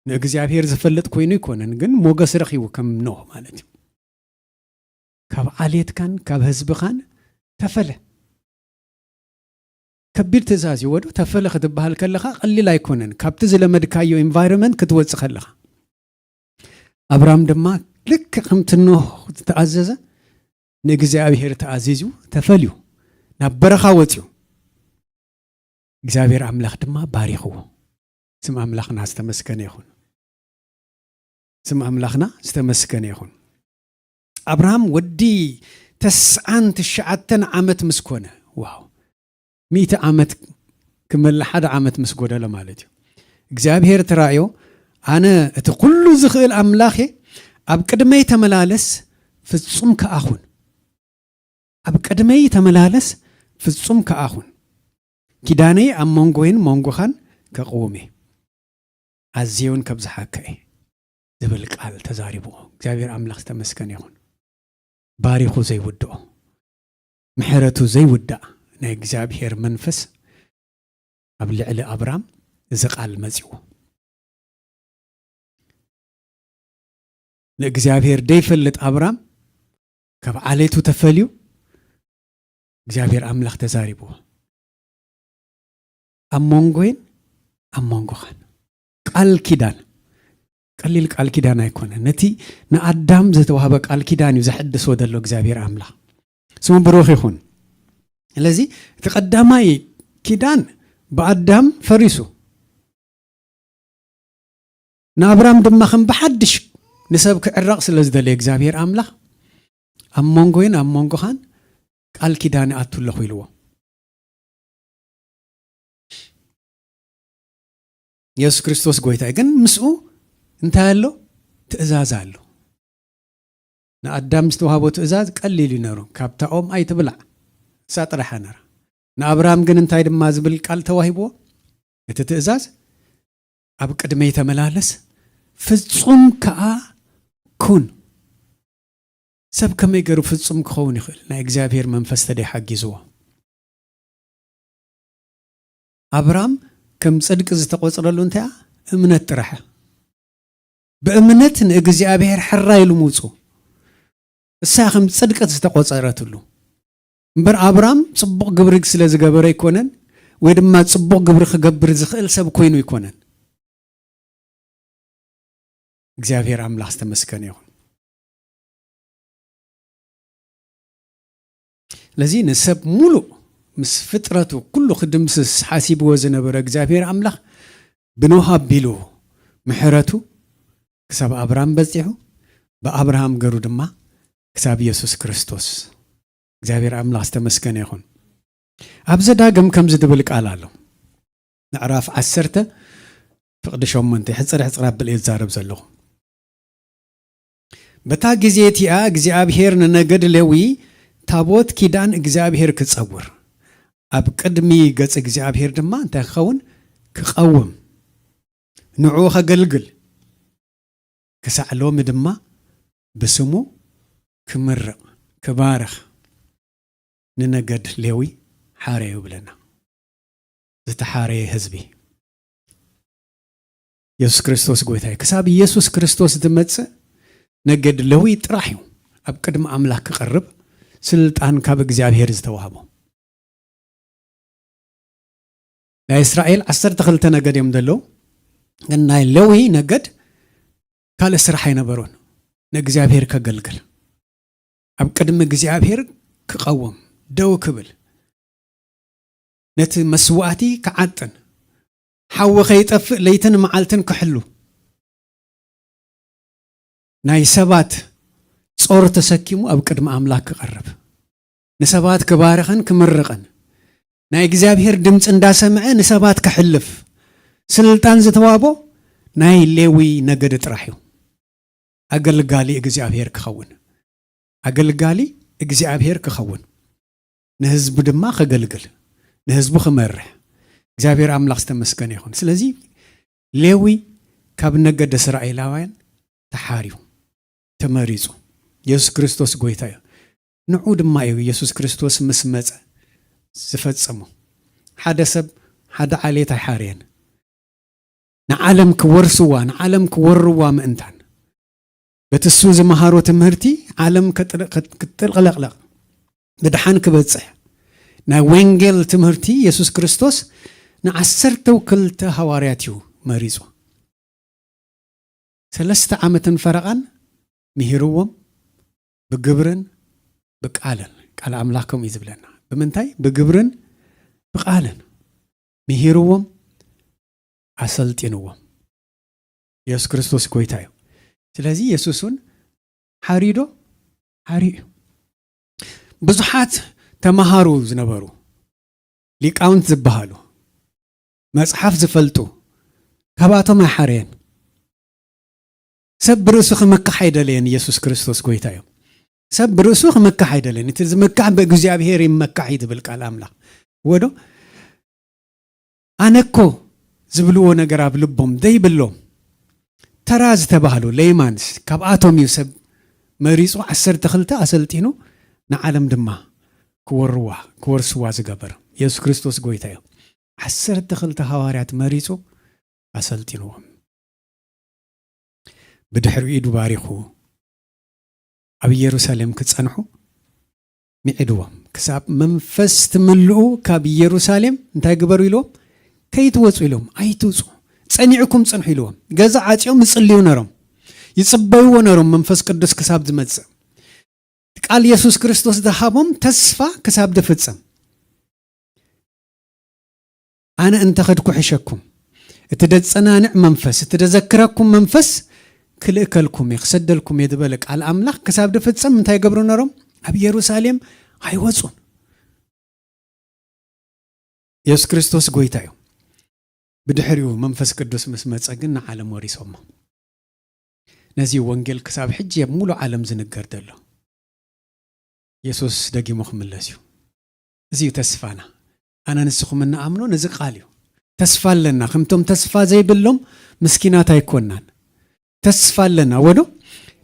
ንእግዚኣብሔር ዝፈልጥ ኮይኑ ኣይኮነን፣ ግን ሞገስ ረኺቡ ከም ኖህ ማለት እዩ። ካብ ዓሌትካን ካብ ህዝብኻን ተፈለ። ከቢድ ትእዛዝ እዩ ወዶ። ተፈለ ክትበሃል ከለኻ ቀሊል ኣይኮነን፣ ካብቲ ዝለመድካዮ ኢንቫይሮንመንት ክትወጽእ ከለኻ። ኣብራም ድማ ልክ ከምቲ ኖህ ዝተኣዘዘ ንእግዚኣብሔር ተኣዚዙ ተፈልዩ ናብ በረኻ ወፅዩ። እግዚኣብሔር ኣምላኽ ድማ ባሪኽዎ። ስም ኣምላኽና ዝተመስገነ ይኹን። ስም ኣምላኽና ዝተመስገነ ይኹን። ኣብርሃም ወዲ ተስዓን ትሽዓተን ዓመት ምስ ኮነ፣ ዋው፣ ሚእቲ ዓመት ክመልእ ሓደ ዓመት ምስ ጎደለ ማለት እዩ። እግዚኣብሔር ተራእዮ፣ ኣነ እቲ ኩሉ ዝኽእል ኣምላኽ እየ፣ ኣብ ቅድመይ ተመላለስ፣ ፍጹም ከኣ ኩን። ኣብ ቅድመይ ተመላለስ፣ ፍጹም ከኣ ኩን። ኪዳነይ ኣብ መንጎይን መንጎኻን ከቕውም እየ። ኣዝየውን ከብዝሓካ እየ ዝብል ቃል ተዛሪብዎ። እግዚኣብሔር ኣምላኽ ዝተመስገነ ይኹን። ባሪኹ ዘይውድኦ፣ ምሕረቱ ዘይውዳእ ናይ እግዚኣብሔር መንፈስ ኣብ ልዕሊ ኣብራም እዚ ቃል መጺዎ። ንእግዚኣብሔር ደይፈልጥ ኣብራም ካብ ዓሌቱ ተፈልዩ እግዚኣብሔር ኣምላኽ ተዛሪብዎ። ኣብ መንጎይን ኣብ መንጎኻን ቃል ኪዳን፣ ቀሊል ቃል ኪዳን ኣይኮነ። ነቲ ንኣዳም ዝተዋህበ ቃል ኪዳን እዩ ዘሐድሶ ዘሎ እግዚኣብሔር ኣምላኽ። ስሙ ብሩኽ ይኹን። ስለዚ እቲ ቀዳማይ ኪዳን ብኣዳም ፈሪሱ። ንኣብራም ድማ ከም ብሓድሽ ንሰብ ክዕረቕ ስለ ዝደለየ እግዚኣብሔር ኣምላኽ ኣብ መንጎይን ኣብ መንጎኻን ቃል ኪዳን ይኣቱ ኣለኹ ኢልዎ። የሱስ ክርስቶስ ጎይታ እዩ። ግን ምስኡ እንታይ ኣሎ? ትእዛዝ ኣሎ። ንኣዳም ዝተዋህቦ ትእዛዝ ቀሊል እዩ ነሩ። ካብታ ኦም ኣይትብላዕ፣ እሳ ጥራሕ ነራ። ንኣብርሃም ግን እንታይ ድማ ዝብል ቃል ተዋሂብዎ? እቲ ትእዛዝ፣ ኣብ ቅድመይ ተመላለስ፣ ፍጹም ከኣ ኩን። ሰብ ከመይ ገይሩ ፍጹም ክኸውን ይኽእል? ናይ እግዚኣብሔር መንፈስ ተደይ ሓጊዝዎ። ኣብራም ከም ጽድቂ ዝተቖጽረሉ እንታይ እያ? እምነት ጥራሕ። ብእምነት ንእግዚኣብሔር ሕራይ ኢሉ ምውጹ። እሳ ከም ጽድቂ ዝተቖጸረትሉ። እምበር ኣብራም ጽቡቕ ግብሪ ስለ ዝገበረ ኣይኮነን፣ ወይ ድማ ጽቡቕ ግብሪ ክገብር ዝኽእል ሰብ ኮይኑ ኣይኮነን። እግዚኣብሔር ኣምላኽ ዝተመስገነ ይኹን። ስለዚ ንሰብ ሙሉእ ምስ ፍጥረቱ ኩሉ ክድምስስ ሓሲብዎ ዝነበረ እግዚኣብሔር ኣምላኽ ብኖህ ኣቢሉ ምሕረቱ ክሳብ ኣብርሃም በጺሑ፣ ብኣብርሃም ገሩ ድማ ክሳብ የሱስ ክርስቶስ። እግዚኣብሔር ኣምላኽ ዝተመስገነ ይኹን። ኣብ ዘዳግም ከምዚ ዝብል ቃል ኣሎ። ምዕራፍ ዓሰርተ ፍቕዲ ሸሞንተ፣ ሕጽር ሕጽር ኣብል እየ ዝዛረብ ዘለኹ። በታ ግዜ እቲኣ እግዚኣብሔር ንነገድ ሌዊ ታቦት ኪዳን እግዚኣብሔር ክጸውር፣ ኣብ ቅድሚ ገጽ እግዚኣብሔር ድማ እንታይ ክኸውን? ክቐውም፣ ንዕኡ ከገልግል፣ ክሳዕ ሎሚ ድማ ብስሙ ክምርቕ፣ ክባርኽ፣ ንነገድ ሌዊ ሓረዩ ብለና። ዝተሓረየ ህዝቢ። የሱስ ክርስቶስ ጎይታ እዩ። ክሳብ የሱስ ክርስቶስ ዝመጽእ ነገድ ሌዊ ጥራሕ እዩ ኣብ ቅድሚ ኣምላኽ ክቐርብ ስልጣን ካብ እግዚኣብሔር ዝተዋህቦ። ናይ እስራኤል ዓሰርተ ክልተ ነገድ እዮም ዘለዉ። ግን ናይ ሌዊ ነገድ ካልእ ስራሕ ኣይነበሮን። ንእግዚኣብሔር ከገልግል፣ ኣብ ቅድሚ እግዚኣብሔር ክቐውም፣ ደው ክብል፣ ነቲ መስዋእቲ ክዓጥን፣ ሓዊ ከይጠፍእ ለይትን መዓልትን ክሕሉ፣ ናይ ሰባት ጾር ተሰኪሙ ኣብ ቅድሚ ኣምላኽ ክቐርብ፣ ንሰባት ክባርኽን ክምርቕን፣ ናይ እግዚኣብሔር ድምፂ እንዳሰምዐ ንሰባት ከሕልፍ ስልጣን ዝተዋህቦ ናይ ሌዊ ነገድ ጥራሕ እዩ። ኣገልጋሊ እግዚኣብሔር ክኸውን፣ ኣገልጋሊ እግዚኣብሔር ክኸውን፣ ንህዝቡ ድማ ከገልግል፣ ንህዝቡ ክመርሕ፣ እግዚኣብሔር ኣምላኽ ዝተመስገነ ይኹን። ስለዚ ሌዊ ካብ ነገድ እስራኤላውያን ተሓርዩ፣ ተመሪጹ፣ የሱስ ክርስቶስ ጎይታ እዩ። ንዑ ድማ እዩ የሱስ ክርስቶስ ምስ መጸ ዝፈጸሞ። ሓደ ሰብ ሓደ ዓሌት ኣይሓረየን። ንዓለም ክወርስዋ፣ ንዓለም ክወርዋ ምእንታን፣ በቲ እሱ ዝመሃሮ ትምህርቲ ዓለም ከጥል-፣ ከት-፣ ክትጥልቕለቕለቕ፣ ብድሓን ክበጽሕ፣ ናይ ወንጌል ትምህርቲ የሱስ ክርስቶስ ንዓሰርተው ክልተ ሃዋርያት እዩ መሪጹ። ሰለስተ ዓመትን ፈረቓን ምሂርዎም፣ ብግብርን ብቃልን። ቃል ኣምላኽ ከምኡ እዩ ዝብለና። ብምንታይ? ብግብርን ብቃልን ምሂርዎም፣ ኣሰልጢንዎም። የሱስ ክርስቶስ ጎይታ እዩ። ስለዚ የሱስ እውን ሓርዩ ዶ? ሓርዩ እዩ። ብዙሓት ተማሃሩ ዝነበሩ፣ ሊቃውንት ዝበሃሉ፣ መጽሓፍ ዝፈልጡ፣ ካብኣቶም ኣይሓረየን። ሰብ ብርእሱ ክምካሕ ኣይደለየን። የሱስ ክርስቶስ ጎይታ እዩ። ሰብ ብርእሱ ክምካሕ ኣይደለየን። እቲ ዝምካሕ ብእግዚኣብሔር ይመካሕ እዩ ዝብል ቃል ኣምላኽ። ወዶ ኣነ እኮ ዝብልዎ ነገር ኣብ ልቦም ዘይብሎም፣ ተራ ዝተባህሉ ሌይማንስ፣ ካብኣቶም እዩ ሰብ መሪጹ፣ ዓሰርተ ክልተ ኣሰልጢኑ፣ ንዓለም ድማ ክወርዋ፣ ክወርስዋ ዝገበር። የሱስ ክርስቶስ ጎይታ እዩ። ዓሰርተ ክልተ ሃዋርያት መሪጹ ኣሰልጢንዎም። ብድሕሪኡ ኢዱ ባሪኹ ኣብ ኢየሩሳሌም ክጸንሑ ሚዕድዎም። ክሳብ መንፈስ ትምልኡ ካብ ኢየሩሳሌም እንታይ ግበሩ ኢልዎም? ከይትወጹ ኢልዎም፣ ኣይትውጹ፣ ጸኒዕኩም ጽንሑ ኢልዎም። ገዛ ዓጽዮም ይጽልዩ ነሮም፣ ይጽበይዎ ነሮም መንፈስ ቅዱስ ክሳብ ዝመጽእ። ቃል የሱስ ክርስቶስ ዝሃቦም ተስፋ ክሳብ ዝፍጸም። ኣነ እንተኸድኩ ሕሸኩም፣ እቲ ደጸናንዕ መንፈስ፣ እቲ ደዘክረኩም መንፈስ ክልእከልኩም እየ፣ ክሰደልኩም እየ ዝበለ ቃል ኣምላኽ ክሳብ ዝፍጸም እንታይ ይገብሩ ነሮም? ኣብ ኢየሩሳሌም ኣይወጹን። የሱስ ክርስቶስ ጎይታ እዩ። ብድሕሪኡ መንፈስ ቅዱስ ምስ መጸ ግን ንዓለም ወሪሶሞ። ነዚ ወንጌል ክሳብ ሕጂ ኣብ ሙሉእ ዓለም ዝንገር ዘሎ። የሱስ ደጊሙ ክምለስ እዩ። እዚ እዩ ተስፋና። ኣነ ንስኹም እንኣምኖ ነዚ ቃል እዩ። ተስፋ ኣለና። ከምቶም ተስፋ ዘይብሎም ምስኪናት ኣይኮናን። ተስፋ ኣለና። ወዶ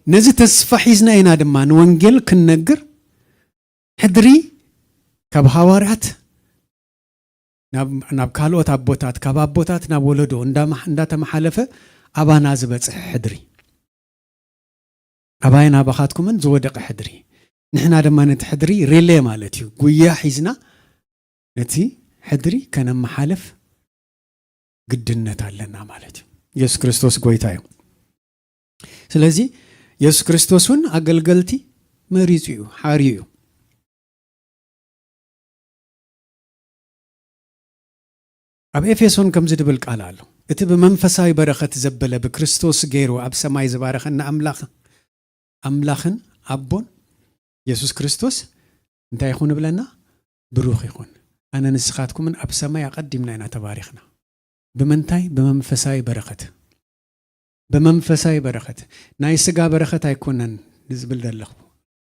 ነዚ ተስፋ ሒዝና ኢና ድማ ንወንጌል ክንነግር ሕድሪ ካብ ሃዋርያት ናብ፣ ናብ ካልኦት ኣቦታት፣ ካብ ኣቦታት ናብ ወለዶ እንዳማ-፣ እንዳተመሓለፈ ኣባና ዝበጽሐ ሕድሪ። ኣባይን ኣባኻትኩምን ዝወደቐ ሕድሪ። ንሕና ድማ ነቲ ሕድሪ ሪሌ ማለት እዩ፣ ጉያ ሒዝና ነቲ ሕድሪ ከነመሓልፍ ግድነት ኣለና ማለት እዩ። የሱስ ክርስቶስ ጎይታ እዩ። ስለዚ የሱስ ክርስቶስ እውን ኣገልገልቲ መሪጹ እዩ፣ ሓርዩ እዩ። ኣብ ኤፌሶን ከምዚ ድብል ቃል ኣሎ፣ እቲ ብመንፈሳዊ በረኸት ዘበለ ብክርስቶስ ገይሩ ኣብ ሰማይ ዝባረኸና ኣምላኽ፣ ኣምላኽን ኣቦን የሱስ ክርስቶስ እንታይ ይኹን እብለና? ብሩኽ ይኹን። ኣነ ንስኻትኩምን ኣብ ሰማይ ኣቐዲምና ኢና ተባሪኽና። ብምንታይ? ብመንፈሳዊ በረኸት። ብመንፈሳዊ በረኸት። ናይ ስጋ በረኸት ኣይኮነን ዝብል ዘለኹ።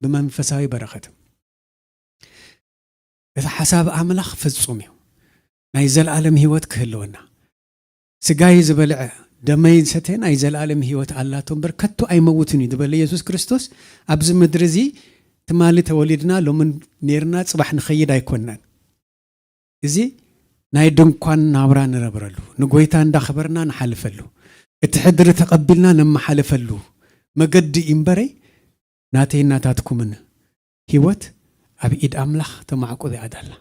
ብመንፈሳዊ በረኸት። እቲ ሓሳብ ኣምላኽ ፍጹም እዩ። ናይ ዘለኣለም ህይወት ክህልወና። ስጋይ ዝበልዐ ደመይ ዝሰተ ናይ ዘለኣለም ህይወት ኣላቶ እምበር ከቶ ኣይመውትን እዩ ዝበለ የሱስ ክርስቶስ፣ ኣብዚ ምድሪ እዚ ትማሊ ተወሊድና፣ ሎምን ኔርና፣ ጽባሕ ንኸይድ ኣይኮናን። እዚ ናይ ድንኳን ናብራ ንነብረሉ፣ ንጎይታ እንዳኸበርና ንሓልፈሉ፣ እቲ ሕድሪ ተቐቢልና ነመሓልፈሉ መገዲ እዩ እምበረይ፣ ናተይ ናታትኩምን ህይወት ኣብ ኢድ ኣምላኽ ተማዕቁብ እያ ዘላ።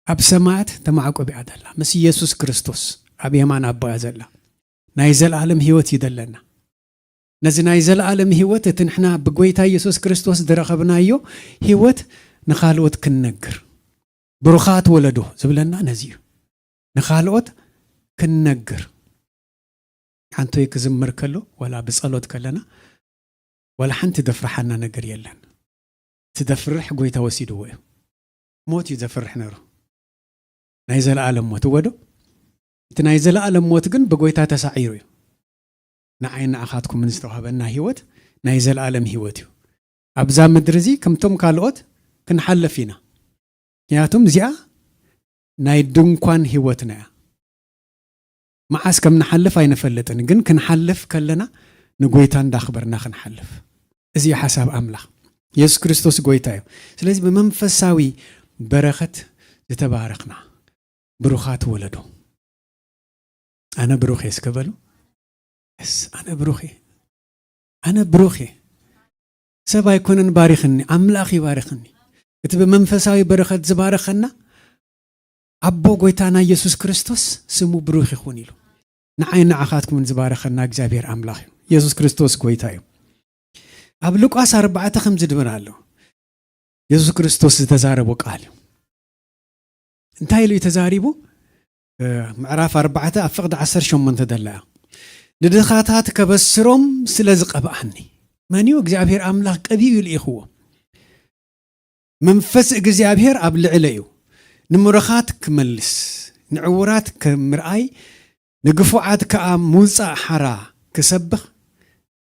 ኣብ ሰማያት ተማዕቁብ እያ ዘላ። ምስ ኢየሱስ ክርስቶስ ኣብ የማን ኣቦ እያ ዘላ። ናይ ዘለኣለም ህይወት እዩ ዘለና። ነዚ ናይ ዘለኣለም ህይወት፣ እቲ ንሕና ብጎይታ ኢየሱስ ክርስቶስ ዝረኸብናዮ ህይወት ንኻልኦት ክንነግር። ብሩኻት ወለዶ ዝብለና ነዚ እዩ። ንኻልኦት ክንነግር። ሓንቶይ ክዝምር ከሎ፣ ዋላ ብጸሎት ከለና፣ ዋላ ሓንቲ ደፍርሓና ነገር የለን። እቲ ደፍርሕ ጎይታ ወሲድዎ እዩ። ሞት እዩ ዘፍርሕ ነሩ። ናይ ዘለኣለም ሞት፣ እወ ዶ? እቲ ናይ ዘለኣለም ሞት ግን ብጎይታ ተሳዒሩ እዩ። ንዓይ ንዓኻትኩምን ዝተዋህበና ህይወት ናይ ዘለኣለም ህይወት እዩ። ኣብዛ ምድሪ እዚ ከምቶም ካልኦት ክንሓልፍ ኢና። ምክንያቱም እዚኣ ናይ ድንኳን ህይወትና እያ። መዓስ ከም ንሓልፍ ኣይንፈልጥን፣ ግን ክንሓልፍ ከለና ንጎይታ እንዳኽበርና ክንሓልፍ። እዚ እዩ ሓሳብ ኣምላኽ። የሱስ ክርስቶስ ጎይታ እዩ። ስለዚ ብመንፈሳዊ በረኸት ዝተባረኽና ብሩኻት ወለዶ። ኣነ ብሩኽ እየ እስከ በሉ። የስ፣ ኣነ ብሩኽ እየ። ኣነ ብሩኽ እየ። ሰብ ኣይኮነን ባሪኽኒ፣ ኣምላኽ ይባርኽኒ። እቲ ብመንፈሳዊ በረኸት ዝባረኸና ኣቦ ጎይታና የሱስ ክርስቶስ ስሙ ብሩኽ ይኹን ኢሉ። ንዓይ ንዓኻትኩምን ዝባረኸና እግዚኣብሔር ኣምላኽ እዩ። የሱስ ክርስቶስ ጎይታ እዩ። ኣብ ሉቃስ ኣርባዕተ ከምዚ ድብል ኣሎ። የሱስ ክርስቶስ ዝተዛረቦ ቃል እዩ። እንታይ ኢሉ እዩ ተዛሪቡ? እ፣ ምዕራፍ ኣርባዕተ ኣብ ፍቕዲ ዓሰርተ ሸሞንተ ደላ እያ። "ንድኻታት ከበስሮም ስለ ዝቐብኣኒ"። መን እዩ? እግዚኣብሔር ኣምላኽ ቀቢኡ ልኢኽዎ። "መንፈስ እግዚኣብሔር ኣብ ልዕለ እዩ። ንምሩኻት ክመልስ፣ ንዕዉራት ክምርኣይ፣ ንግፉዓት ከኣ ምውጻእ ሓራ ክሰብኽ፣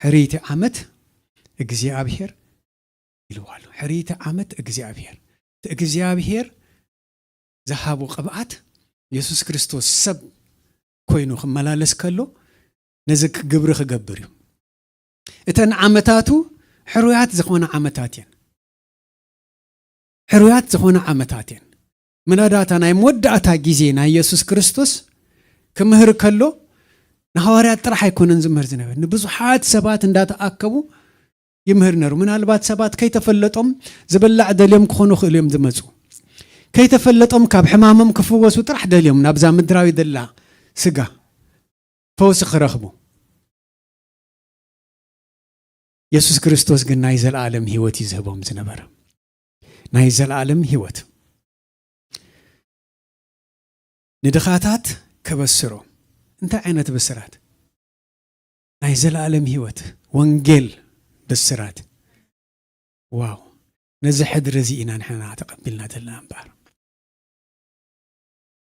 ሕርይቲ ዓመት እግዚኣብሔር" ኢልዎ ኣሎ። ሕርይቲ ዓመት እግዚኣብሔር። እቲ እግዚኣብሔር ዝሃቦ ቅብኣት የሱስ ክርስቶስ ሰብ ኮይኑ ክመላለስ ከሎ ነዚ ግብሪ ክገብር እዩ። እተን ዓመታቱ ሕሩያት ዝኾነ ዓመታት እየን። ሕሩያት ዝኾነ ዓመታት እየን። መዳዳእታ ናይ መወዳእታ ግዜ ናይ የሱስ ክርስቶስ ክምህር ከሎ ንሃዋርያት ጥራሕ ኣይኮነን ዝምህር ዝነበረ። ንብዙሓት ሰባት እንዳተኣከቡ ይምህር ነሩ። ምናልባት ሰባት ከይተፈለጦም ዝብላዕ ደልዮም ክኾኑ ይኽእሉ እዮም ዝመጹ። ከይተፈለጦም ካብ ሕማሞም ክፍወሱ ጥራሕ ደልዮም ናብዛ ምድራዊ ደላ ስጋ ፈውሲ ክረኽቡ። የሱስ ክርስቶስ ግን ናይ ዘለኣለም ህይወት እዩ ዝህቦም ዝነበረ። ናይ ዘለኣለም ህይወት። ንድኻታት ከበስሮ። እንታይ ዓይነት ብስራት? ናይ ዘለኣለም ህይወት፣ ወንጌል ብስራት። ዋው! ነዚ ሕድሪ እዚ ኢና ንሕና ተቐቢልና ዘለና እምበኣር።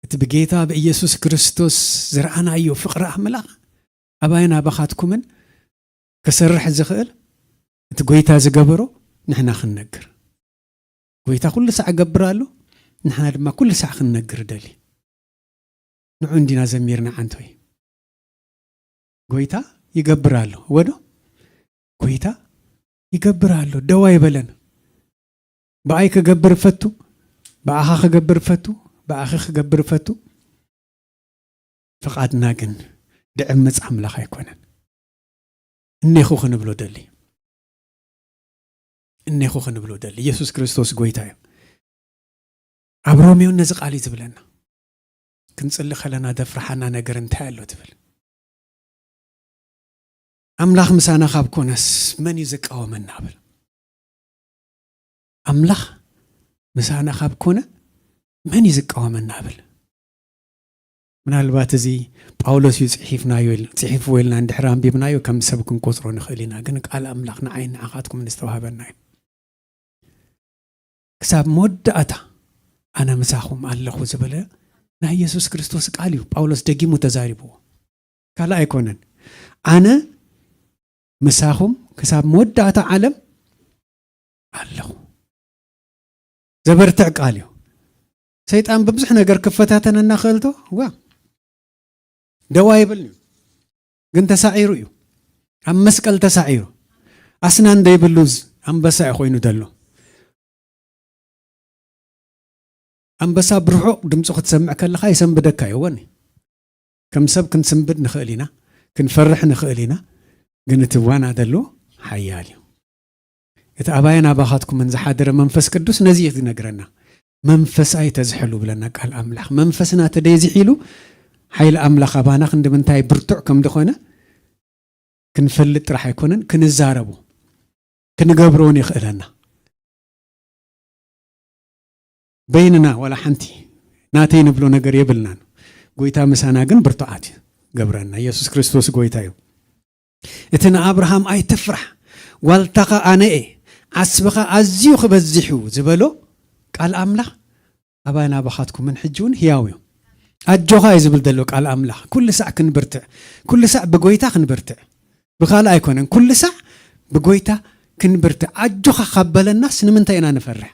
እቲ ብጌታ ብኢየሱስ ክርስቶስ ዝረኣናዮ ፍቕሪ ኣምላኽ ኣባይን ኣባኻትኩምን ክሰርሕ ዝኽእል፣ እቲ ጎይታ ዝገበሮ ንሕና ክንነግር። ጎይታ ኩሉ ሳዕ እገብር ኣሎ፣ ንሕና ድማ ኩሉ ሳዕ ክንነግር ደሊ። ንዑ እንዲና ዘሚርና ዓንቶይ። ጎይታ ይገብር ኣሎ። ወዶ? ጎይታ ይገብር ኣሎ። ደው ኣይበለን። ብኣይ ክገብር እፈቱ፣ ብኣኻ ክገብር እፈቱ፣ ብኣኺ ክገብር እፈቱ። ፍቓድና ግን ድዕምጽ ኣምላኽ ኣይኮነን። እኔኹ ክንብሎ ደሊ። እኔኹ ክንብሎ ደሊ። ኢየሱስ ክርስቶስ ጎይታ እዩ። ኣብ ሮሜ እውን ነዚ ቃል እዩ ዝብለና። ክንጽሊ ከለና ዘፍርሓና ነገር እንታይ ኣሎ ትብል? ኣምላኽ ምሳና ካብ ኮነስ መን እዩ ዝቃወመና? ብል። ኣምላኽ ምሳና ካብ ኮነ መን እዩ ዝቃወመና? ብል። ምናልባት እዚ ጳውሎስ እዩ ጽሒፍናዮ ኢል-፣ ጽሒፍዎ ኢልና እንድሕር ኣንቢብናዮ ከም ሰብ ክንቆጽሮ ንኽእል ኢና። ግን ቃል ኣምላኽ ንዓይን ንዓኻትኩምን ዝተዋህበና እዩ። ክሳብ መወዳእታ ኣነ ምሳኹም ኣለኹ ዝበለ ናይ የሱስ ክርስቶስ ቃል እዩ። ጳውሎስ ደጊሙ ተዛሪብዎ። ካልእ ኣይኮነን። ኣነ ምሳኹም ክሳብ መወዳእታ ዓለም ኣለኹ። ዘበርትዕ ቃል እዩ። ሰይጣን ብብዙሕ ነገር ክፈታተነና ክእልቶ፣ ዋ፣ ደው ኣይብልን እዩ። ግን ተሳዒሩ እዩ። ኣብ መስቀል ተሳዒሩ። ኣስናን ዘይብሉ ዝ-፣ ኣንበሳ እዩ ኮይኑ ዘሎ። ኣንበሳ ብርሑቕ ድምፁ ክትሰምዕ ከለኻ ይሰንብደካ እዩ። ወኒ ከም ሰብ ክንስንብድ ንኽእል ኢና፣ ክንፈርሕ ንኽእል ኢና። ግን እቲ ዋና ዘሎ ሓያል እዩ። እቲ ኣባይን ኣባኻትኩምን ዝሓደረ መንፈስ ቅዱስ ነዚ እዩ ዝነግረና። "መንፈሳይ ተዝሕሉ" ብለና ቃል ኣምላኽ። መንፈስና ተደይ ዝሒሉ፣ ሓይሊ ኣምላኽ ኣባና ክንዲ ምንታይ ብርቱዕ ከም ዝኾነ ክንፈልጥ ጥራሕ ኣይኮነን፣ ክንዛረቦ፣ ክንገብሮን የኽእለና። በይንና ዋላ ሓንቲ ናተይ ንብሎ ነገር የብልናን። ጎይታ ምሳና ግን ብርቱዓት እዩ ገብረና። ኢየሱስ ክርስቶስ ጎይታ እዩ። እቲ ንኣብርሃም "ኣይትፍራሕ፣ ዋልታኻ ኣነ እየ፣ ዓስብኻ ኣዝዩ ክበዝሕ እዩ" ዝበሎ ቃል ኣምላኽ ኣባይን ኣባኻትኩምን ሕጂ እውን ህያው እዩ። ኣጆኻ እዩ ዝብል ዘሎ ቃል ኣምላኽ። ኩሉ ሳዕ ክንብርትዕ፣ ኩሉ ሳዕ ብጎይታ ክንብርትዕ። ብኻልእ ኣይኮነን፣ ኩሉ ሳዕ ብጎይታ ክንብርትዕ። ኣጆኻ ካብ በለናስ ንምንታይ ኢና ንፈርሕ?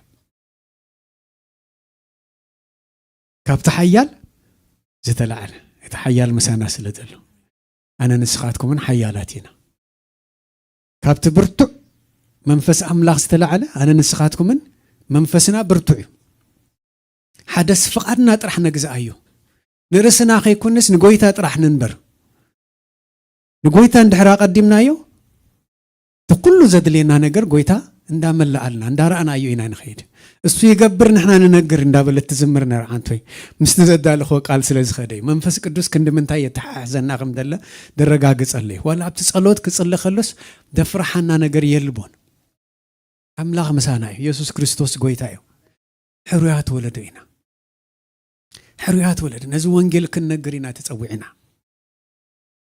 ካብቲ ሓያል ዝተላዕለ፣ እቲ ሓያል ምሳና ስለ ዘሎ፣ ኣነ ንስኻትኩምን ሓያላት ኢና። ካብቲ ብርቱዕ መንፈስ ኣምላኽ ዝተላዕለ፣ ኣነ ንስኻትኩምን መንፈስና ብርቱዕ እዩ። ሓደስ ፍቓድና ጥራሕ ነግዝኣዮ። ንርእስና ከይኮንስ ንጎይታ ጥራሕ ንንበር። ንጎይታ እንድሕር ኣቐዲምናዮ፣ እቲ ኩሉ ዘድልየና ነገር ጎይታ እንዳመላኣልና፣ እንዳረኣናዮ ኢና ንኸይድ። "እሱ ይገብር፣ ንሕና ንነግር" እንዳበለት ትዝምር ነር ዓንቶይ። ምስቲ ዘዳለኽዎ ቃል ስለ ዝኸደ እዩ። መንፈስ ቅዱስ ክንዲ ምንታይ የተሓሕዘና ከም ደለ ደረጋግጸለይ። ዋላ ኣብቲ ጸሎት ክጽሊ ከሎስ ደፍርሓና ነገር የልቦን። ኣምላኽ ምሳና እዩ። የሱስ ክርስቶስ ጎይታ እዩ። ሕሩያት ወለዶ ኢና። ሕሩያት ወለዶ። ነዚ ወንጌል ክንነግር ኢና ተጸዊዕና።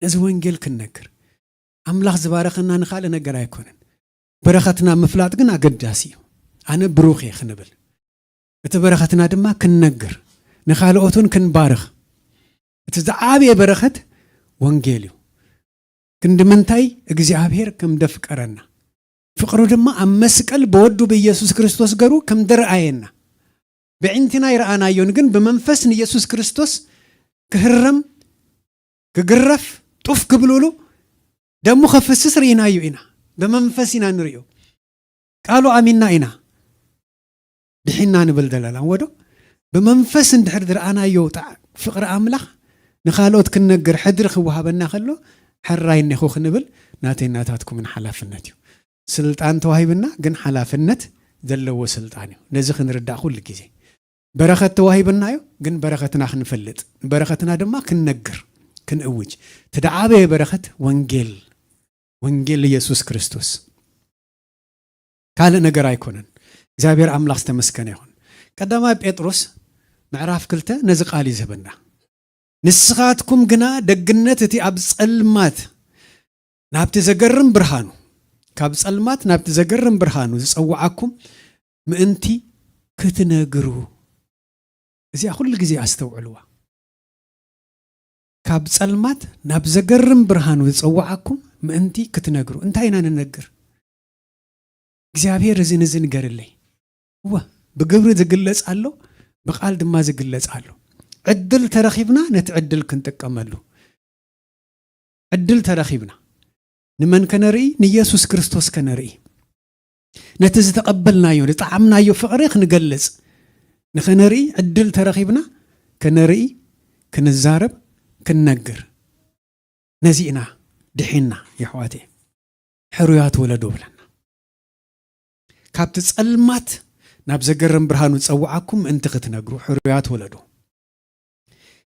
ነዚ ወንጌል ክንነግር። ኣምላኽ ዝባረኸና ንኻልእ ነገር ኣይኮነን። በረኸትና ምፍላጥ ግን ኣገዳሲ እዩ። ኣነ ብሩኽ እየ ክንብል። እቲ በረኸትና ድማ ክንነግር። ንኻልኦት እውን ክንባርኽ። እቲ ዝዓበየ በረኸት ወንጌል እዩ። ክንዲ ምንታይ እግዚኣብሔር ከም ደፍቀረና። ፍቕሩ ድማ ኣብ መስቀል ብወዱ ብኢየሱስ ክርስቶስ ገሩ ከም ደርኣየና። ብዕንትና ይረኣናዮን ግን ብመንፈስ ንኢየሱስ ክርስቶስ ክህረም፣ ክግረፍ፣ ጡፍ ክብልሉ፣ ደሙ ከፍስስ ርኢናዮ ኢና። ብመንፈስ ኢና ንርእዮ። ቃሉ ኣሚንና ኢና ድሒና ንብል ዘለና። ወዶ ብመንፈስ እንድሕር ዝረኣናዮ ጣዕ-፣ ፍቕሪ ኣምላኽ ንኻልኦት ክንነግር ሕድሪ ክወሃበና ከሎ፣ ሕራይ እኔኹ ክንብል ናተይ ናታትኩምን ሓላፍነት እዩ። ስልጣን ተዋሂብና፣ ግን ሓላፍነት ዘለዎ ስልጣን እዩ። ነዚ ክንርዳእ ኩሉ ግዜ። በረኸት ተዋሂብናዮ፣ ግን በረኸትና ክንፈልጥ፣ በረኸትና ድማ ክንነግር፣ ክንእውጅ። እቲ ደዓበየ በረኸት ወንጌል፣ ወንጌል ኢየሱስ ክርስቶስ። ካልእ ነገር ኣይኮነን። እግዚኣብሔር ኣምላኽ ዝተመስገነ ይኹን። ቀዳማይ ጴጥሮስ ምዕራፍ ክልተ ነዚ ቃል እዩ ዝህበና። "ንስኻትኩም ግና ደግነት እቲ ኣብ ጸልማት ናብቲ ዘገርም ብርሃኑ፣ ካብ ጸልማት ናብቲ ዘገርም ብርሃኑ ዝጸውዓኩም ምእንቲ ክትነግሩ።" እዚኣ ኩሉ ግዜ ኣስተውዕልዋ። ካብ ጸልማት ናብ ዘገርም ብርሃኑ ዝጸውዓኩም ምእንቲ ክትነግሩ። እንታይ ኢና ንነግር? እግዚኣብሔር እዚ ንዚ ንገርለይ። እወ፣ ብግብሪ ዝግለጽ ኣሎ፣ ብቃል ድማ ዝግለጽ ኣሎ። ዕድል ተረኺብና ነቲ ዕድል ክንጥቀመሉ። ዕድል ተረኺብና። ንመን ከነርኢ? ንኢየሱስ ክርስቶስ ከነርኢ። ነቲ ዝተቐበልናዮ፣ ዝጠዓምናዮ ፍቕሪ ክንገልጽ። ንኸነርኢ ዕድል ተረኺብና፣ ከነርኢ፣ ክንዛረብ፣ ክንነግር። ነዚ ኢና ድሒና፣ የሕዋተይ። ሕሩያት ወለዶ ብለና። ካብቲ ጸልማት ናብ ዘገርም ብርሃኑ ዝጸውዓኩም ምእንቲ ክትነግሩ፣ ሕሩያት ወለዶ።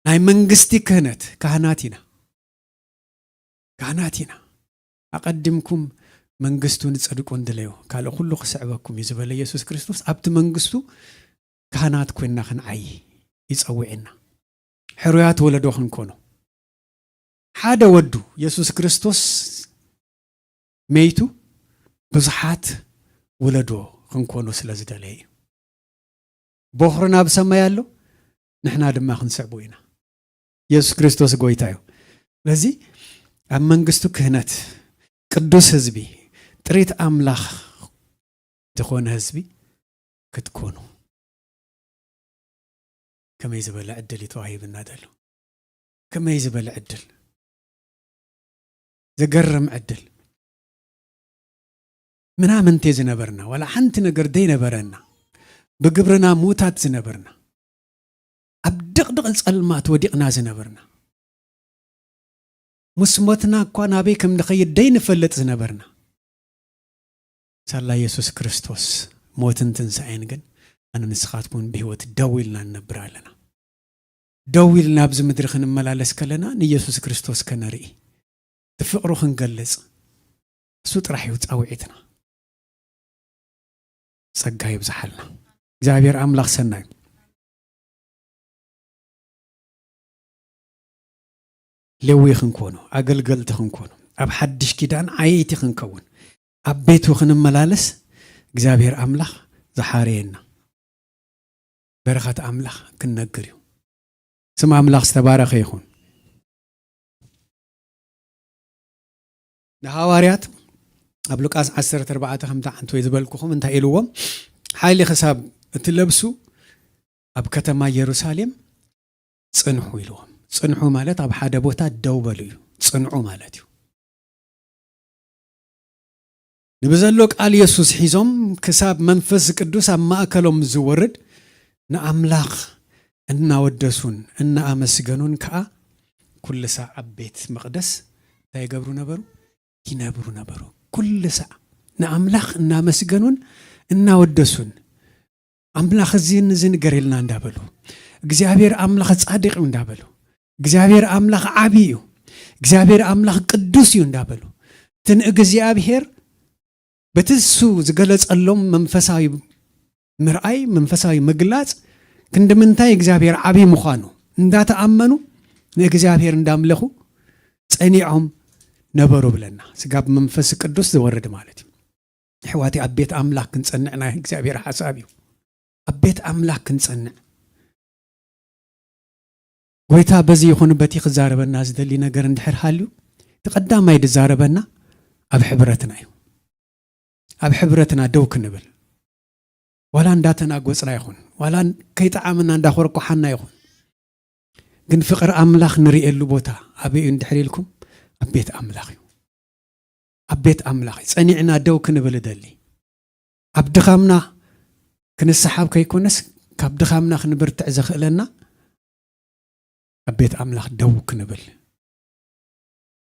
ናይ መንግስቲ ክህነት፣ ካህናት ኢና። ካህናት ኢና። ኣቐዲምኩም መንግስቱን ጽድቁን ድለዩ፣ ካልእ ኩሉ ክስዕበኩም እዩ ዝበለ ኢየሱስ ክርስቶስ፣ ኣብቲ መንግስቱ ካህናት ኮይንና ክንዓዪ ይጸውዕና። ሕሩያት ወለዶ ክንኮኑ። ሓደ ወዱ የሱስ ክርስቶስ መይቱ ብዙሓት ወለዶ ክንኮኑ ስለ ዝደለየ እዩ። ቦኽርና ኣብ ሰማይ ኣሎ፣ ንሕና ድማ ክንስዕቦ ኢና። የሱስ ክርስቶስ ጎይታ እዩ። ስለዚ ኣብ መንግስቱ ክህነት፣ ቅዱስ ህዝቢ፣ ጥሪት ኣምላኽ ዝኾነ ህዝቢ ክትኮኑ። ከመይ ዝበለ ዕድል እዩ ተዋሂብና ዘሎ? ከመይ ዝበለ ዕድል! ዘገርም ዕድል። ምናምንቴ ዝነበርና፣ ዋላ ሓንቲ ነገር ዘይነበረና፣ ብግብርና ምዉታት ዝነበርና፣ ኣብ ድቕድቕ ጸልማት ወዲቕና ዝነበርና፣ ምስ ሞትና እኳ ናበይ ከም ንኸይድ ዘይንፈልጥ ዝነበርና፣ ሳላ የሱስ ክርስቶስ ሞትን ትንሳኤን ግን፣ ኣነ ንስኻትኩምን ብህይወት ደው ኢልና ንነብር ኣለና። ደው ኢልና ኣብዚ ምድሪ ክንመላለስ ከለና፣ ንየሱስ ክርስቶስ ከነርኢ፣ እቲ ፍቕሩ ክንገልጽ፣ እሱ ጥራሕ እዩ ጻውዒትና። ጸጋ ይብዝሓልና። እግዚኣብሔር ኣምላኽ ሰናይ። ሌዊ ክንኮኑ፣ ኣገልገልቲ ክንኮኑ፣ ኣብ ሓድሽ ኪዳን ዓየይቲ ክንከውን፣ ኣብ ቤቱ ክንመላለስ፣ እግዚኣብሔር ኣምላኽ ዝሓረየና። በረኸት ኣምላኽ ክንነግር እዩ። ስም ኣምላኽ ዝተባረኸ ይኹን። ንሃዋርያት ኣብ ሉቃስ ዓሰርተ ኣርባዕተ ከምቲ ዓንቶይ ዝበልኩኹም እንታይ ኢልዎም? ሓይሊ ክሳብ እትለብሱ ኣብ ከተማ የሩሳሌም ጽንሑ ኢልዎም። ጽንሑ ማለት ኣብ ሓደ ቦታ ደው በሉ እዩ። ጽንዑ ማለት እዩ። ንብዘሎ ቃል የሱስ ሒዞም ክሳብ መንፈስ ቅዱስ ኣብ ማእከሎም ዝወርድ ንኣምላኽ እናወደሱን እናኣመስገኑን ከኣ ኩሉ ሳዕ ኣብ ቤት መቕደስ እንታይ ይገብሩ ነበሩ? ይነብሩ ነበሩ። ኩሉ ሳዕ ንኣምላኽ እናመስገኑን እናወደሱን ኣምላኽ እዚን እዚ ንገር ኢልና እንዳበሉ እግዚኣብሔር ኣምላኽ ጻድቕ እዩ እንዳበሉ እግዚኣብሔር ኣምላኽ ዓቢ እዩ እግዚኣብሔር ኣምላኽ ቅዱስ እዩ እንዳበሉ እቲ ንእግዚኣብሔር በቲ እሱ ዝገለጸሎም መንፈሳዊ ምርኣይ መንፈሳዊ ምግላጽ ክንዲ ምንታይ እግዚኣብሔር ዓቢ ምዃኑ እንዳተኣመኑ ንእግዚኣብሔር እንዳምለኹ ጸኒዖም ነበሩ ብለና ስጋብ መንፈስ ቅዱስ ዝወርድ ማለት እዩ ኣሕዋቲ ኣብ ቤት ኣምላኽ ክንጸንዕ ናይ እግዚኣብሔር ሓሳብ እዩ ኣብ ቤት ኣምላኽ ክንጸንዕ ጎይታ በዚ ይኹን በቲ ክዛረበና ዝደሊ ነገር እንድሕር ሃልዩ እቲ ቀዳማይ ዝዛረበና ኣብ ሕብረትና እዩ ኣብ ሕብረትና ደው ክንብል ዋላ እንዳተናጎጽና ይኹን ዋላ ከይጠዓመና እንዳኾርኮሓና ይኹን ግን ፍቕሪ ኣምላኽ ንርእየሉ ቦታ ኣበይ እዩ እንድሕር ኢልኩም ኣብ ቤት ኣምላኽ እዩ ኣብ ቤት ኣምላኽ እዩ ጸኒዕና ደው ክንብል እደሊ ኣብ ድኻምና ክንሰሓብ ከይኮነስ ካብ ድኻምና ክንብርትዕ ዘኽእለና ኣብ ቤት ኣምላኽ ደው ክንብል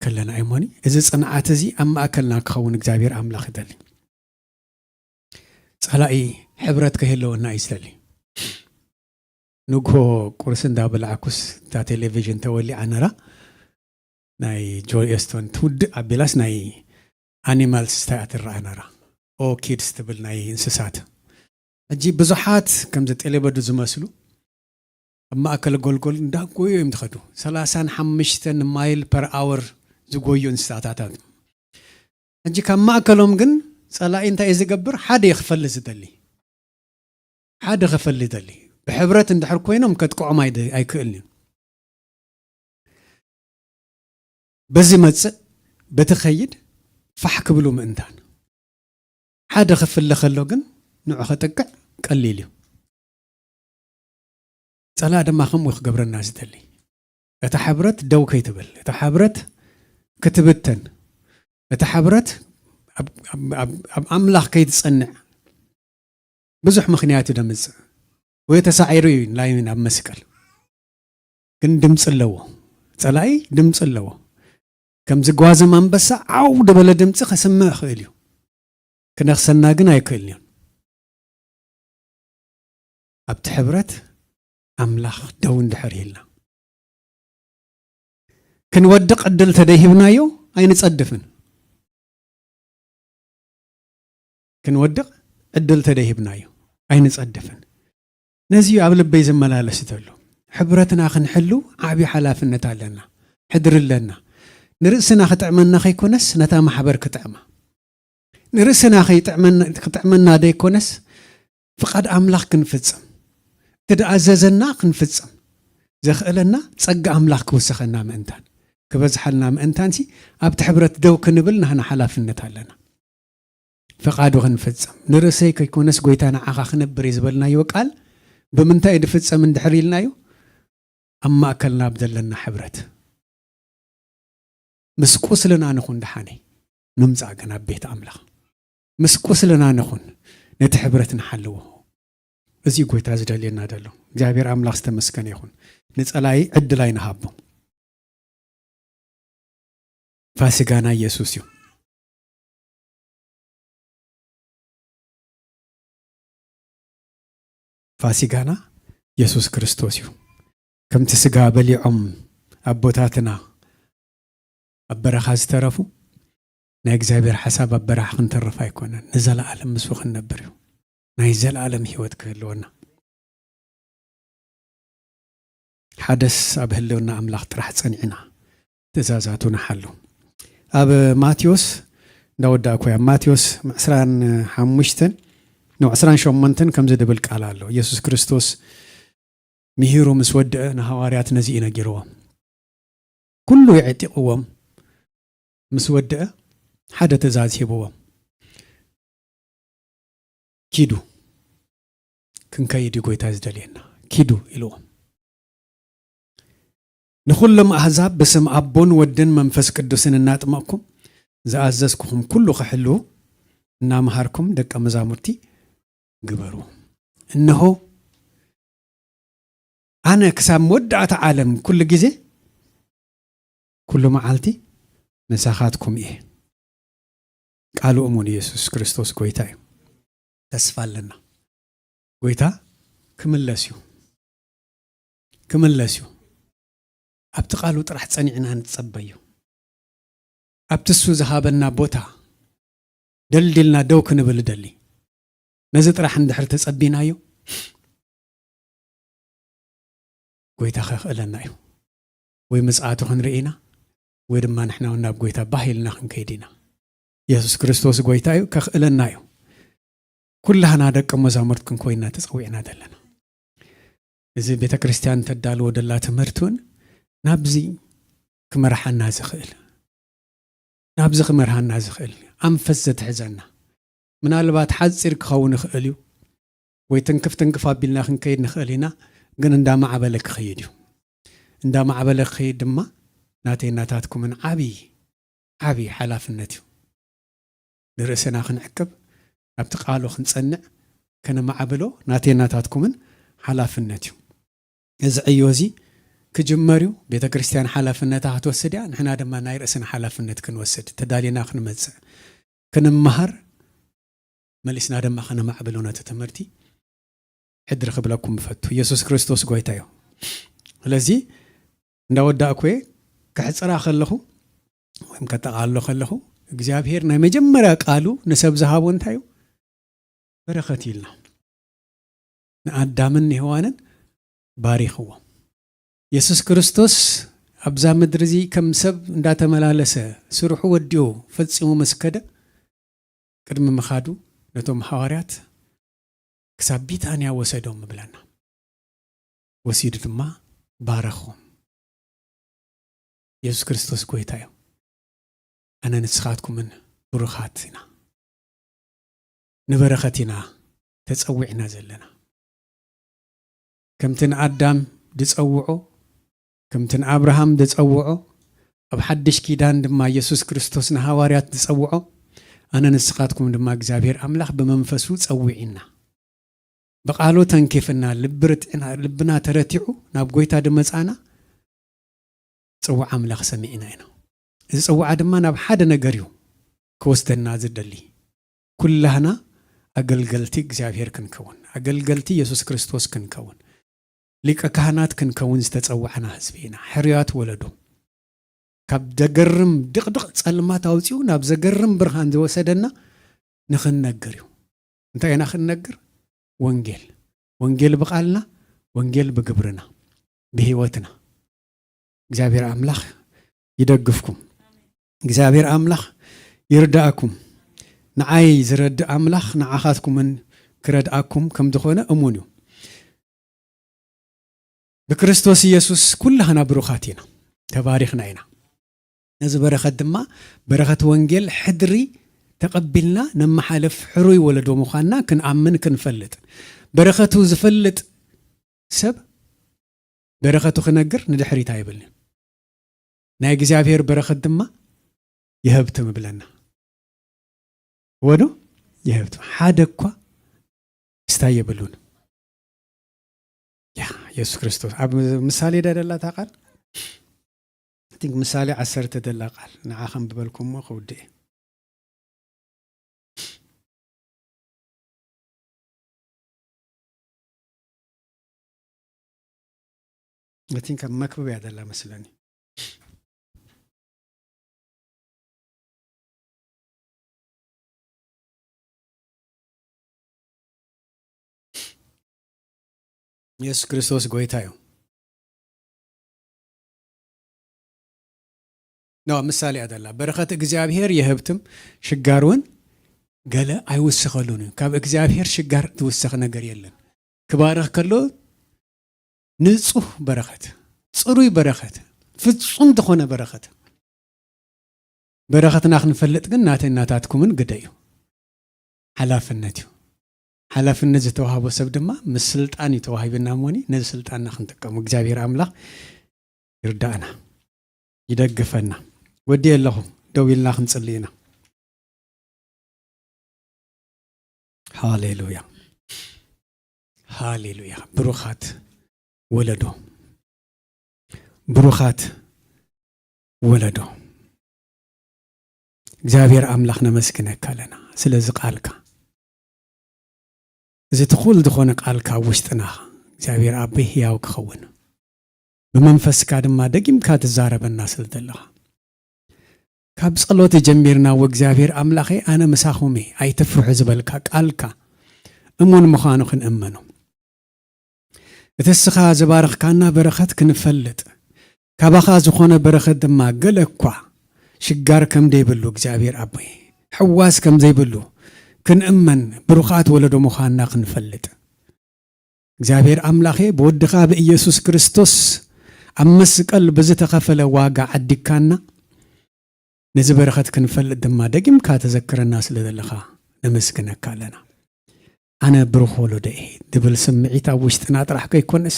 ከለና እዩሞኒ እዚ ጽንዓት እዚ ኣብ ማእከልና ክኸውን እግዚኣብሔር ኣምላኽ ይደሊ ጸላኢ ሕብረት ከይህለወና እዩ ዝደሊ ንግሆ ቁርሲ እንዳበላዕኩስ እታ ቴሌቪዥን ተወሊዓ ነራ ናይ ጆይ ኤስቶን ትውድእ ኣቢላስ ናይ ኣኒማልስ እንታይ ትረኣ ነራ ኦ ኪድስ ትብል ናይ እንስሳት ሕጂ ብዙሓት ከምዚ ጤሌበዱ ዝመስሉ ኣብ ማእከል ጎልጎል እንዳጎዩ እዮም ዝኸዱ ሰላሳን ሓሙሽተን ማይል ፐር ኣወር ዝጎዩ እንስሳታት ሕጂ ካብ ማእከሎም ግን ጸላኢ እንታይ እዩ ዝገብር ሓደ እዩ ክፈሊ ዝደሊ ሓደ ክፈሊ ይደሊ ብሕብረት እንድሕር ኮይኖም ከጥቅዖም ኣይክእልን እዩ በዚ መጽእ በቲ ኸይድ ፋሕ ክብሉ ምእንታን ሓደ ክፍለ ከሎ ግን ንዑ ከጥቅዕ ቀሊል እዩ ጸላ ድማ ከምኡ ክገብረና ዝደሊ እታ ሕብረት ደው ከይትብል እታ ሕብረት ክትብተን እታ ሕብረት ኣብ ኣምላኽ ከይትጸንዕ ብዙሕ ምኽንያት እዩ ደምጽእ ወይ ተሳዒሩ እዩ ላይን ኣብ መስቀል ግን ድምፂ ኣለዎ ፀላኢ ድምፂ ኣለዎ ከምዚ ጓዝም ኣንበሳ ዓው ድበለ ድምፂ ከስምዕ ይኽእል እዩ ክነኽሰና ግን ኣይክእልን እዩ ኣብቲ ሕብረት ኣምላኽ ደው እንድሕር ኢልና ክንወድቕ ዕድል ተደይሂብናዮ ኣይንጸድፍን ክንወድቕ ዕድል ተደይሂብናዮ ኣይንጸድፍን ነዚ ኣብ ልበይ ዝመላለስ ዘሎ ሕብረትና ክንሕሉ ዓብዪ ሓላፍነት ኣለና ሕድሪ ኣለና ንርእስና ክጥዕመና ከይኮነስ ነታ ማሕበር ክጥዕማ ንርእስና ክጥዕመና ዘይኮነስ ፍቓድ ኣምላኽ ክንፍጽም እቲ ደኣዘዘና ክንፍጽም ዘኽእለና ጸጋ ኣምላኽ ክውስኸና ምእንታን ክበዝሓልና ምእንታንሲ ኣብቲ ሕብረት ደው ክንብል ናህና ሓላፍነት ኣለና ፍቓዱ ክንፍጽም ንርእሰይ ከይኮነስ ጎይታ ንዓኻ ክነብር እዩ ዝበልናዮ ቃል ብምንታይ እዩ ዝፍጸም እንድሕር ኢልናዮ ኣብ ማእከልና ኣብ ዘለና ሕብረት ምስ ቁስልና ንኹን ደሓነይ ንምጻእ ግን ኣብ ቤት ኣምላኽ ምስ ቁስልና ንኹን ነቲ ሕብረት ንሓልዎ እዚ ጎይታ ዝደልየና ደሎ እግዚኣብሔር ኣምላኽ ዝተመስገነ ይኹን ንጸላይ ዕድል ኣይንሃቦ ፋሲጋና ኢየሱስ እዩ ፋሲጋና የሱስ ክርስቶስ እዩ። ከምቲ ስጋ በሊዖም ኣቦታትና ኣብ በረኻ ዝተረፉ ናይ እግዚኣብሔር ሓሳብ ኣብ በረኻ ክንተርፍ ኣይኮነን። ንዘለኣለም ምስኡ ክንነብር እዩ። ናይ ዘለኣለም ህይወት ክህልወና። ሓደስ ኣብ ህልውና ኣምላኽ ጥራሕ ጸኒዕና ትእዛዛቱ ንሓሉ። ኣብ ማቴዎስ እንዳወዳእኩ እያ። ማቴዎስ ዕስራን ሓሙሽተን ንዕስራን ሸሞንተን ከምዚ ድብል ቃል ኣሎ። ኢየሱስ ክርስቶስ ምሂሩ ምስ ወድአ ንሃዋርያት ነዚ እዩ ነጊርዎም። ኩሉ የዕጢቕዎም ምስ ወድአ ሓደ ትእዛዝ ሂብዎም። ኪዱ ክንከይድ እዩ ጎይታ ዝደልየና ኪዱ ኢልዎም። ንኹሎም ኣህዛብ ብስም ኣቦን ወድን መንፈስ ቅዱስን እናጥመቕኩም ዝኣዘዝኩኹም ኩሉ ክሕልዉ እናምሃርኩም ደቀ መዛሙርቲ ግበሩ። እንሆ ኣነ ክሳብ መወዳእታ ዓለም ኩሉ ግዜ ኩሉ መዓልቲ ምሳኻትኩም እየ። ቃሉ እሙን ኢየሱስ ክርስቶስ ጎይታ እዩ። ተስፋ ኣለና። ጎይታ ክምለስ እዩ። ክምለስ እዩ። ኣብቲ ቃሉ ጥራሕ ጸኒዕና ንጸበዮ። ኣብቲ እሱ ዝሃበና ቦታ ደልዲልና ደው ክንብል እደሊ። ነዚ ጥራሕ እንድሕር ተጸቢናዮ፣ ጎይታ ከኽእለና እዩ። ወይ ምጽኣቱ ክንርኢ ኢና፣ ወይ ድማ ንሕና እውን ናብ ጎይታ ባህ ኢልና ክንከይድ ኢና። የሱስ ክርስቶስ ጎይታ እዩ፣ ከኽእለና እዩ። ኩላህና ደቀ መዛሙርት ክንኮይና ተጸዊዕና ዘለና። እዚ ቤተ ክርስቲያን ተዳልዎ ደላ ትምህርቲ እውን ናብዚ ክመርሓና ዝኽእል፣ ናብዚ ክመርሃና ዝኽእል ኣንፈት ዘትሕዘና፣ ምናልባት ሓጺር ክኸውን ይኽእል እዩ፣ ወይ ትንክፍ ትንክፍ ኣቢልና ክንከይድ ንኽእል ኢና። ግን እንዳማዕበለ ክኸይድ እዩ። እንዳማዕበለ ክኸይድ ድማ ናተይ ናታትኩምን ዓብዪ ዓብዪ ሓላፍነት እዩ። ንርእስና ክንዕቅብ፣ ኣብቲ ቃሉ ክንጸንዕ፣ ከነማዕብሎ ናተይ ናታትኩምን ሓላፍነት እዩ። እዚ ዕዮ እዚ ክጅመር እዩ። ቤተ ክርስቲያን ሓላፍነታ ክትወስድ እያ። ንሕና ድማ ናይ ርእስና ሓላፍነት ክንወስድ፣ ተዳሊና ክንመጽእ፣ ክንመሃር፣ መሊስና ድማ ከነማዕብሎ ነቲ ትምህርቲ ሕድሪ ክብለኩም እፈቱ። ኢየሱስ ክርስቶስ ጎይታ እዩ። ስለዚ እንዳወዳእኩ እየ፣ ከሕጽራ ከለኹ ወይም ከጠቓልሎ ከለኹ፣ እግዚኣብሔር ናይ መጀመርያ ቃሉ ንሰብ ዝሃቦ እንታይ እዩ? በረኸት እዩ ኢልና። ንኣዳምን ንሄዋንን ባሪኽዎ። የሱስ ክርስቶስ ኣብዛ ምድሪ እዚ ከም ሰብ እንዳተመላለሰ ስርሑ ወዲኡ ፈጺሙ ምስ ከደ፣ ቅድሚ ምኻዱ ነቶም ሃዋርያት ክሳብ ቢታንያ ወሰዶም እብለና። ወሲዱ ድማ ባረኾም። የሱስ ክርስቶስ ጎይታ እዩ። ኣነ ንስኻትኩምን ብሩኻት ኢና። ንበረኸት ኢና ተጸዊዕና ዘለና። ከምቲ ንኣዳም ዝጸውዖ፣ ከምቲ ንኣብርሃም ዝጸውዖ፣ ኣብ ሓድሽ ኪዳን ድማ የሱስ ክርስቶስ ንሃዋርያት ዝጸውዖ፣ ኣነ ንስኻትኩም ድማ እግዚኣብሔር ኣምላኽ ብመንፈሱ ጸዊዕና። ብቃሉ ተንኪፍና፣ ልቢ ርቲዕና፣ ልብና ተረቲዑ ናብ ጎይታ ድመጻና፣ ጽውዓ ኣምላኽ ሰሚዕና ኢና። እዚ ጽውዓ ድማ ናብ ሓደ ነገር እዩ ክወስደና ዝደሊ። ኩላህና ኣገልገልቲ እግዚኣብሔር ክንከውን፣ ኣገልገልቲ የሱስ ክርስቶስ ክንከውን፣ ሊቀ ካህናት ክንከውን ዝተጸዋዕና ህዝቢ ኢና። ሕሩያት ወለዶ። ካብ ዘገርም ድቕድቕ ጸልማት ኣውጺኡ ናብ ዘገርም ብርሃን ዝወሰደና ንኽንነግር እዩ። እንታይ ኢና ክንነግር? ወንጌል። ወንጌል ብቓልና፣ ወንጌል ብግብርና፣ ብህይወትና። እግዚኣብሔር ኣምላኽ ይደግፍኩም። እግዚኣብሔር ኣምላኽ ይርዳእኩም። ንዓይ ዝረድእ ኣምላኽ ንዓኻትኩምን ክረድኣኩም ከም ዝኾነ እሙን እዩ። ብክርስቶስ ኢየሱስ ኩላህና ብሩኻት ኢና፣ ተባሪኽና ኢና። ነዚ በረኸት ድማ በረኸት ወንጌል ሕድሪ ተቐቢልና ነመሓልፍ ሕሩይ ወለዶ ምዃንና ክንኣምን ክንፈልጥ። በረኸቱ ዝፈልጥ ሰብ በረኸቱ ክነግር ንድሕሪት ኣይብልን። ናይ እግዚኣብሔር በረኸት ድማ ይህብትም እብለና። ወዶ ይህብትም። ሓደ እኳ ክስታይ የብሉን። ያ የሱስ ክርስቶስ ኣብ ምሳሌ ዳ ደላ እታ ቃል? I think ምሳሌ ዓሰርተ ደላ ቃል ንዓ ከንብበልኩም እሞ ከውድእ እየ። I think ኣብ መክብብ እያ ደላ መስለኒ። የሱስ ክርስቶስ ጎይታ እዩ። ኖ ምሳሌ እያ ደላ። በረኸት እግዚኣብሔር የህብትም፣ ሽጋር እውን ገለ ኣይውስኸሉን እዩ። ካብ እግዚኣብሔር ሽጋር ዝውሰኽ ነገር የለን። ክባርኽ ከሎ ንጹህ በረኸት፣ ጽሩይ በረኸት፣ ፍጹም ዝኾነ በረኸት። በረኸትና ክንፈልጥ ግን ናተይ ናታትኩምን ግደ እዩ። ሓላፍነት እዩ። ሓላፍነት ዝተዋህቦ ሰብ ድማ ምስ ስልጣን እዩ ተዋሂብና እሞኒ፣ ነዚ ስልጣንና ክንጥቀሙ እግዚኣብሔር ኣምላኽ ይርዳእና፣ ይደግፈና። ወዲ ኣለኹ፣ ደው ኢልና ክንጽሊ ኢና። ሃሌሉያ፣ ሃሌሉያ። ብሩኻት ወለዶ፣ ብሩኻት ወለዶ፣ እግዚኣብሔር ኣምላኽ ነመስግነካ ኣለና ስለዚ ቃልካ። እዚ ትኹል ዝኾነ ቃልካ ኣብ ውሽጥና እግዚኣብሔር ኣቦይ ህያው ክኸውን፣ ብመንፈስካ ድማ ደጊምካ ትዛረበና ስለ ዘለኻ፣ ካብ ጸሎት ጀሚርና፣ "ወእግዚኣብሔር ኣምላኸይ፣ ኣነ ምሳኹም እየ፣ ኣይትፍርሑ" ዝበልካ ቃልካ እሙን ምዃኑ ክንእመኖ፣ እቲ እስኻ ዝባረኽካና በረኸት ክንፈልጥ፣ ካባኻ ዝኾነ በረኸት ድማ ገለ እኳ ሽጋር ከም ዘይብሉ፣ እግዚኣብሔር ኣቦይ፣ ሕዋስ ከም ዘይብሉ ክንእመን፣ ብሩኻት ወለዶ ምዃንና ክንፈልጥ፣ እግዚኣብሔር ኣምላኸ፣ ብወድኻ ብኢየሱስ ክርስቶስ ኣብ መስቀል ብዝተኸፈለ ዋጋ ዓዲግካና፣ ነዚ በረኸት ክንፈልጥ ድማ ደጊምካ ተዘክረና ስለ ዘለኻ ነመስግነካ ኣለና። ኣነ ብሩኽ ወለዶ እየ ዝብል ስምዒት ኣብ ውሽጥና ጥራሕ ከይኮነስ፣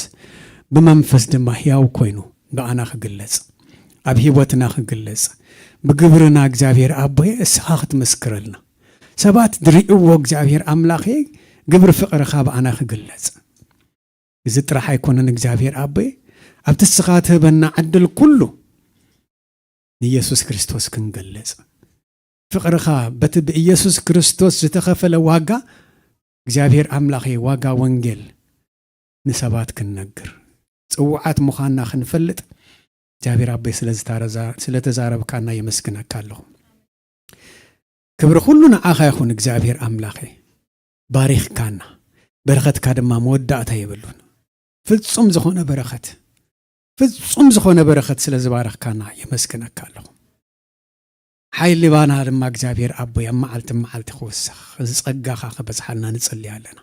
ብመንፈስ ድማ ህያው ኮይኑ ብኣና ክግለጽ፣ ኣብ ህይወትና ክግለጽ፣ ብግብርና እግዚኣብሔር ኣቦየ እስኻ ክትመስክረልና፣ ሰባት ዝርእይዎ እግዚኣብሔር ኣምላኸ ግብሪ ፍቕርኻ ብኣና ክግለጽ። እዚ ጥራሕ ኣይኮነን እግዚኣብሔር ኣቦየ፣ ኣብቲ እስኻ ትህበና ዕድል ኩሉ ንኢየሱስ ክርስቶስ ክንገልጽ፣ ፍቕርኻ በቲ ብኢየሱስ ክርስቶስ ዝተኸፈለ ዋጋ እግዚኣብሔር ኣምላኸይ፣ ዋጋ ወንጌል ንሰባት ክንነግር፣ ጽዉዓት ምዃንና ክንፈልጥ እግዚኣብሔር ኣቦይ ስለ ዝታረዛ-፣ ስለ ተዛረብካና የመስግነካ ኣለኹ። ክብሪ ኩሉ ንዓኻ ይኹን እግዚኣብሔር ኣምላኸይ። ባሪኽካና፣ በረኸትካ ድማ መወዳእታ የብሉን። ፍጹም ዝኾነ በረኸት፣ ፍጹም ዝኾነ በረኸት ስለ ዝባረኽካና የመስግነካ ኣለኹ። ሓይሊ ባና ድማ እግዚኣብሔር ኣቦይ ኣብ መዓልቲ መዓልቲ ክውስኽ፣ እዚ ጸጋኻ ክበዝሓልና ንጽሊ ኣለና።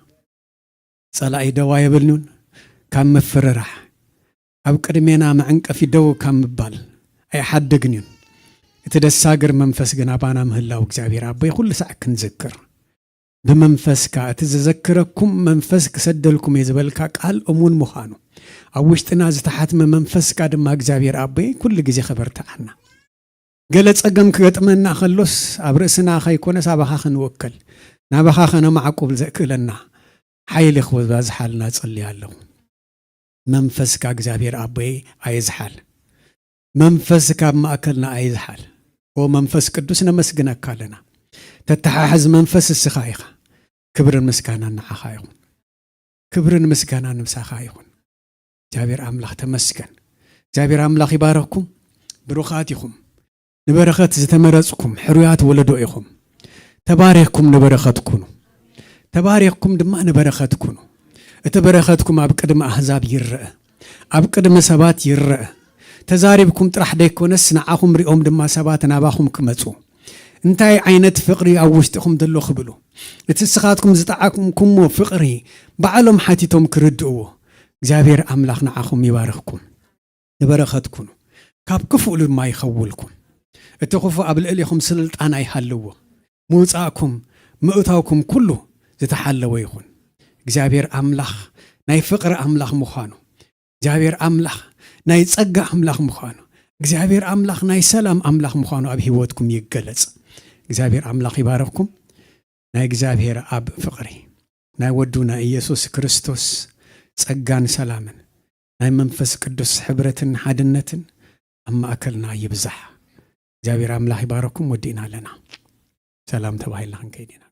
ጸላኢ ደው ኣየብልንዩን፣ ካብ ምፍርራሕ፣ ኣብ ቅድሜና መዕንቀፊ ደው ካብ ምባል ኣይሓድግንዩን። እቲ ደሳግር መንፈስ ግን ኣባና ምህላው እግዚኣብሔር ኣቦይ ኩሉ ሳዕ ክንዝክር፣ ብመንፈስካ እቲ ዝዘክረኩም መንፈስ ክሰደልኩም እየ ዝበልካ ቃል እሙን ምዃኑ፣ ኣብ ውሽጥና ዝተሓትመ መንፈስካ ድማ እግዚኣብሔር ኣቦይ ኩሉ ግዜ ከበርትዓና። ገለ ጸገም ክገጥመና ከሎስ ኣብ ርእስና ከይኮነስ ኣባኻ ክንውከል፣ ናባኻ ከነማዕቁብ ዘእክእለና ሓይሊ ክበዝሓልና ጸልያ ኣለኹ። መንፈስካ እግዚኣብሔር ኣቦይ ኣይዝሓል። መንፈስካ ኣብ ማእከልና ኣይዝሓል። ኦ መንፈስ ቅዱስ ነመስግነካ ኣለና። ተተሓሕዝ መንፈስ እስኻ ኢኻ። ክብርን ምስጋናን ንዓኻ ይኹን። ክብርን ምስጋናን ምሳኻ ይኹን። እግዚኣብሔር ኣምላኽ ተመስገን። እግዚኣብሔር ኣምላኽ ይባረኽኩም። ብሩኻት ኢኹም። ንበረኸት ዝተመረጽኩም ሕሩያት ወለዶ ኢኹም። ተባሪኽኩም ንበረኸት ኩኑ። ተባሪኽኩም ድማ ንበረኸት ኩኑ። እቲ በረኸትኩም ኣብ ቅድሚ ኣህዛብ ይረአ። ኣብ ቅድሚ ሰባት ይረአ። ተዛሪብኩም ጥራሕ ደይኮነስ ንዓኹም ሪኦም ድማ ሰባት ናባኹም ክመጹ። እንታይ ዓይነት ፍቕሪ ኣብ ውሽጥኹም ዘሎ ክብሉ። እቲ ንስኻትኩም ዝጠዓምኩሞ ፍቕሪ ባዕሎም ሓቲቶም ክርድእዎ። እግዚኣብሔር ኣምላኽ ንዓኹም ይባርኽኩም። ንበረኸት ኩኑ። ካብ ክፉእ ድማ ይኸውልኩም። እቲ ክፉእ ኣብ ልዕሌኹም ስልጣን ኣይሃልዎ። ምውጻእኩም፣ ምእታውኩም ኩሉ ዝተሓለወ ይኹን። እግዚኣብሔር ኣምላኽ ናይ ፍቕሪ ኣምላኽ ምዃኑ፣ እግዚኣብሔር ኣምላኽ ናይ ጸጋ ኣምላኽ ምዃኑ፣ እግዚኣብሔር ኣምላኽ ናይ ሰላም ኣምላኽ ምዃኑ ኣብ ህይወትኩም ይገለጽ። እግዚኣብሔር ኣምላኽ ይባረኽኩም። ናይ እግዚኣብሔር ኣብ ፍቕሪ፣ ናይ ወዱ ናይ ኢየሱስ ክርስቶስ ጸጋን ሰላምን፣ ናይ መንፈስ ቅዱስ ሕብረትን ሓድነትን ኣብ ማእከልና ይብዛሕ። እግዚኣብሔር ኣምላኽ ይባረኩም። ወዲእና ኣለና። ሰላም ተባሂልና ክንከይድ ኢና።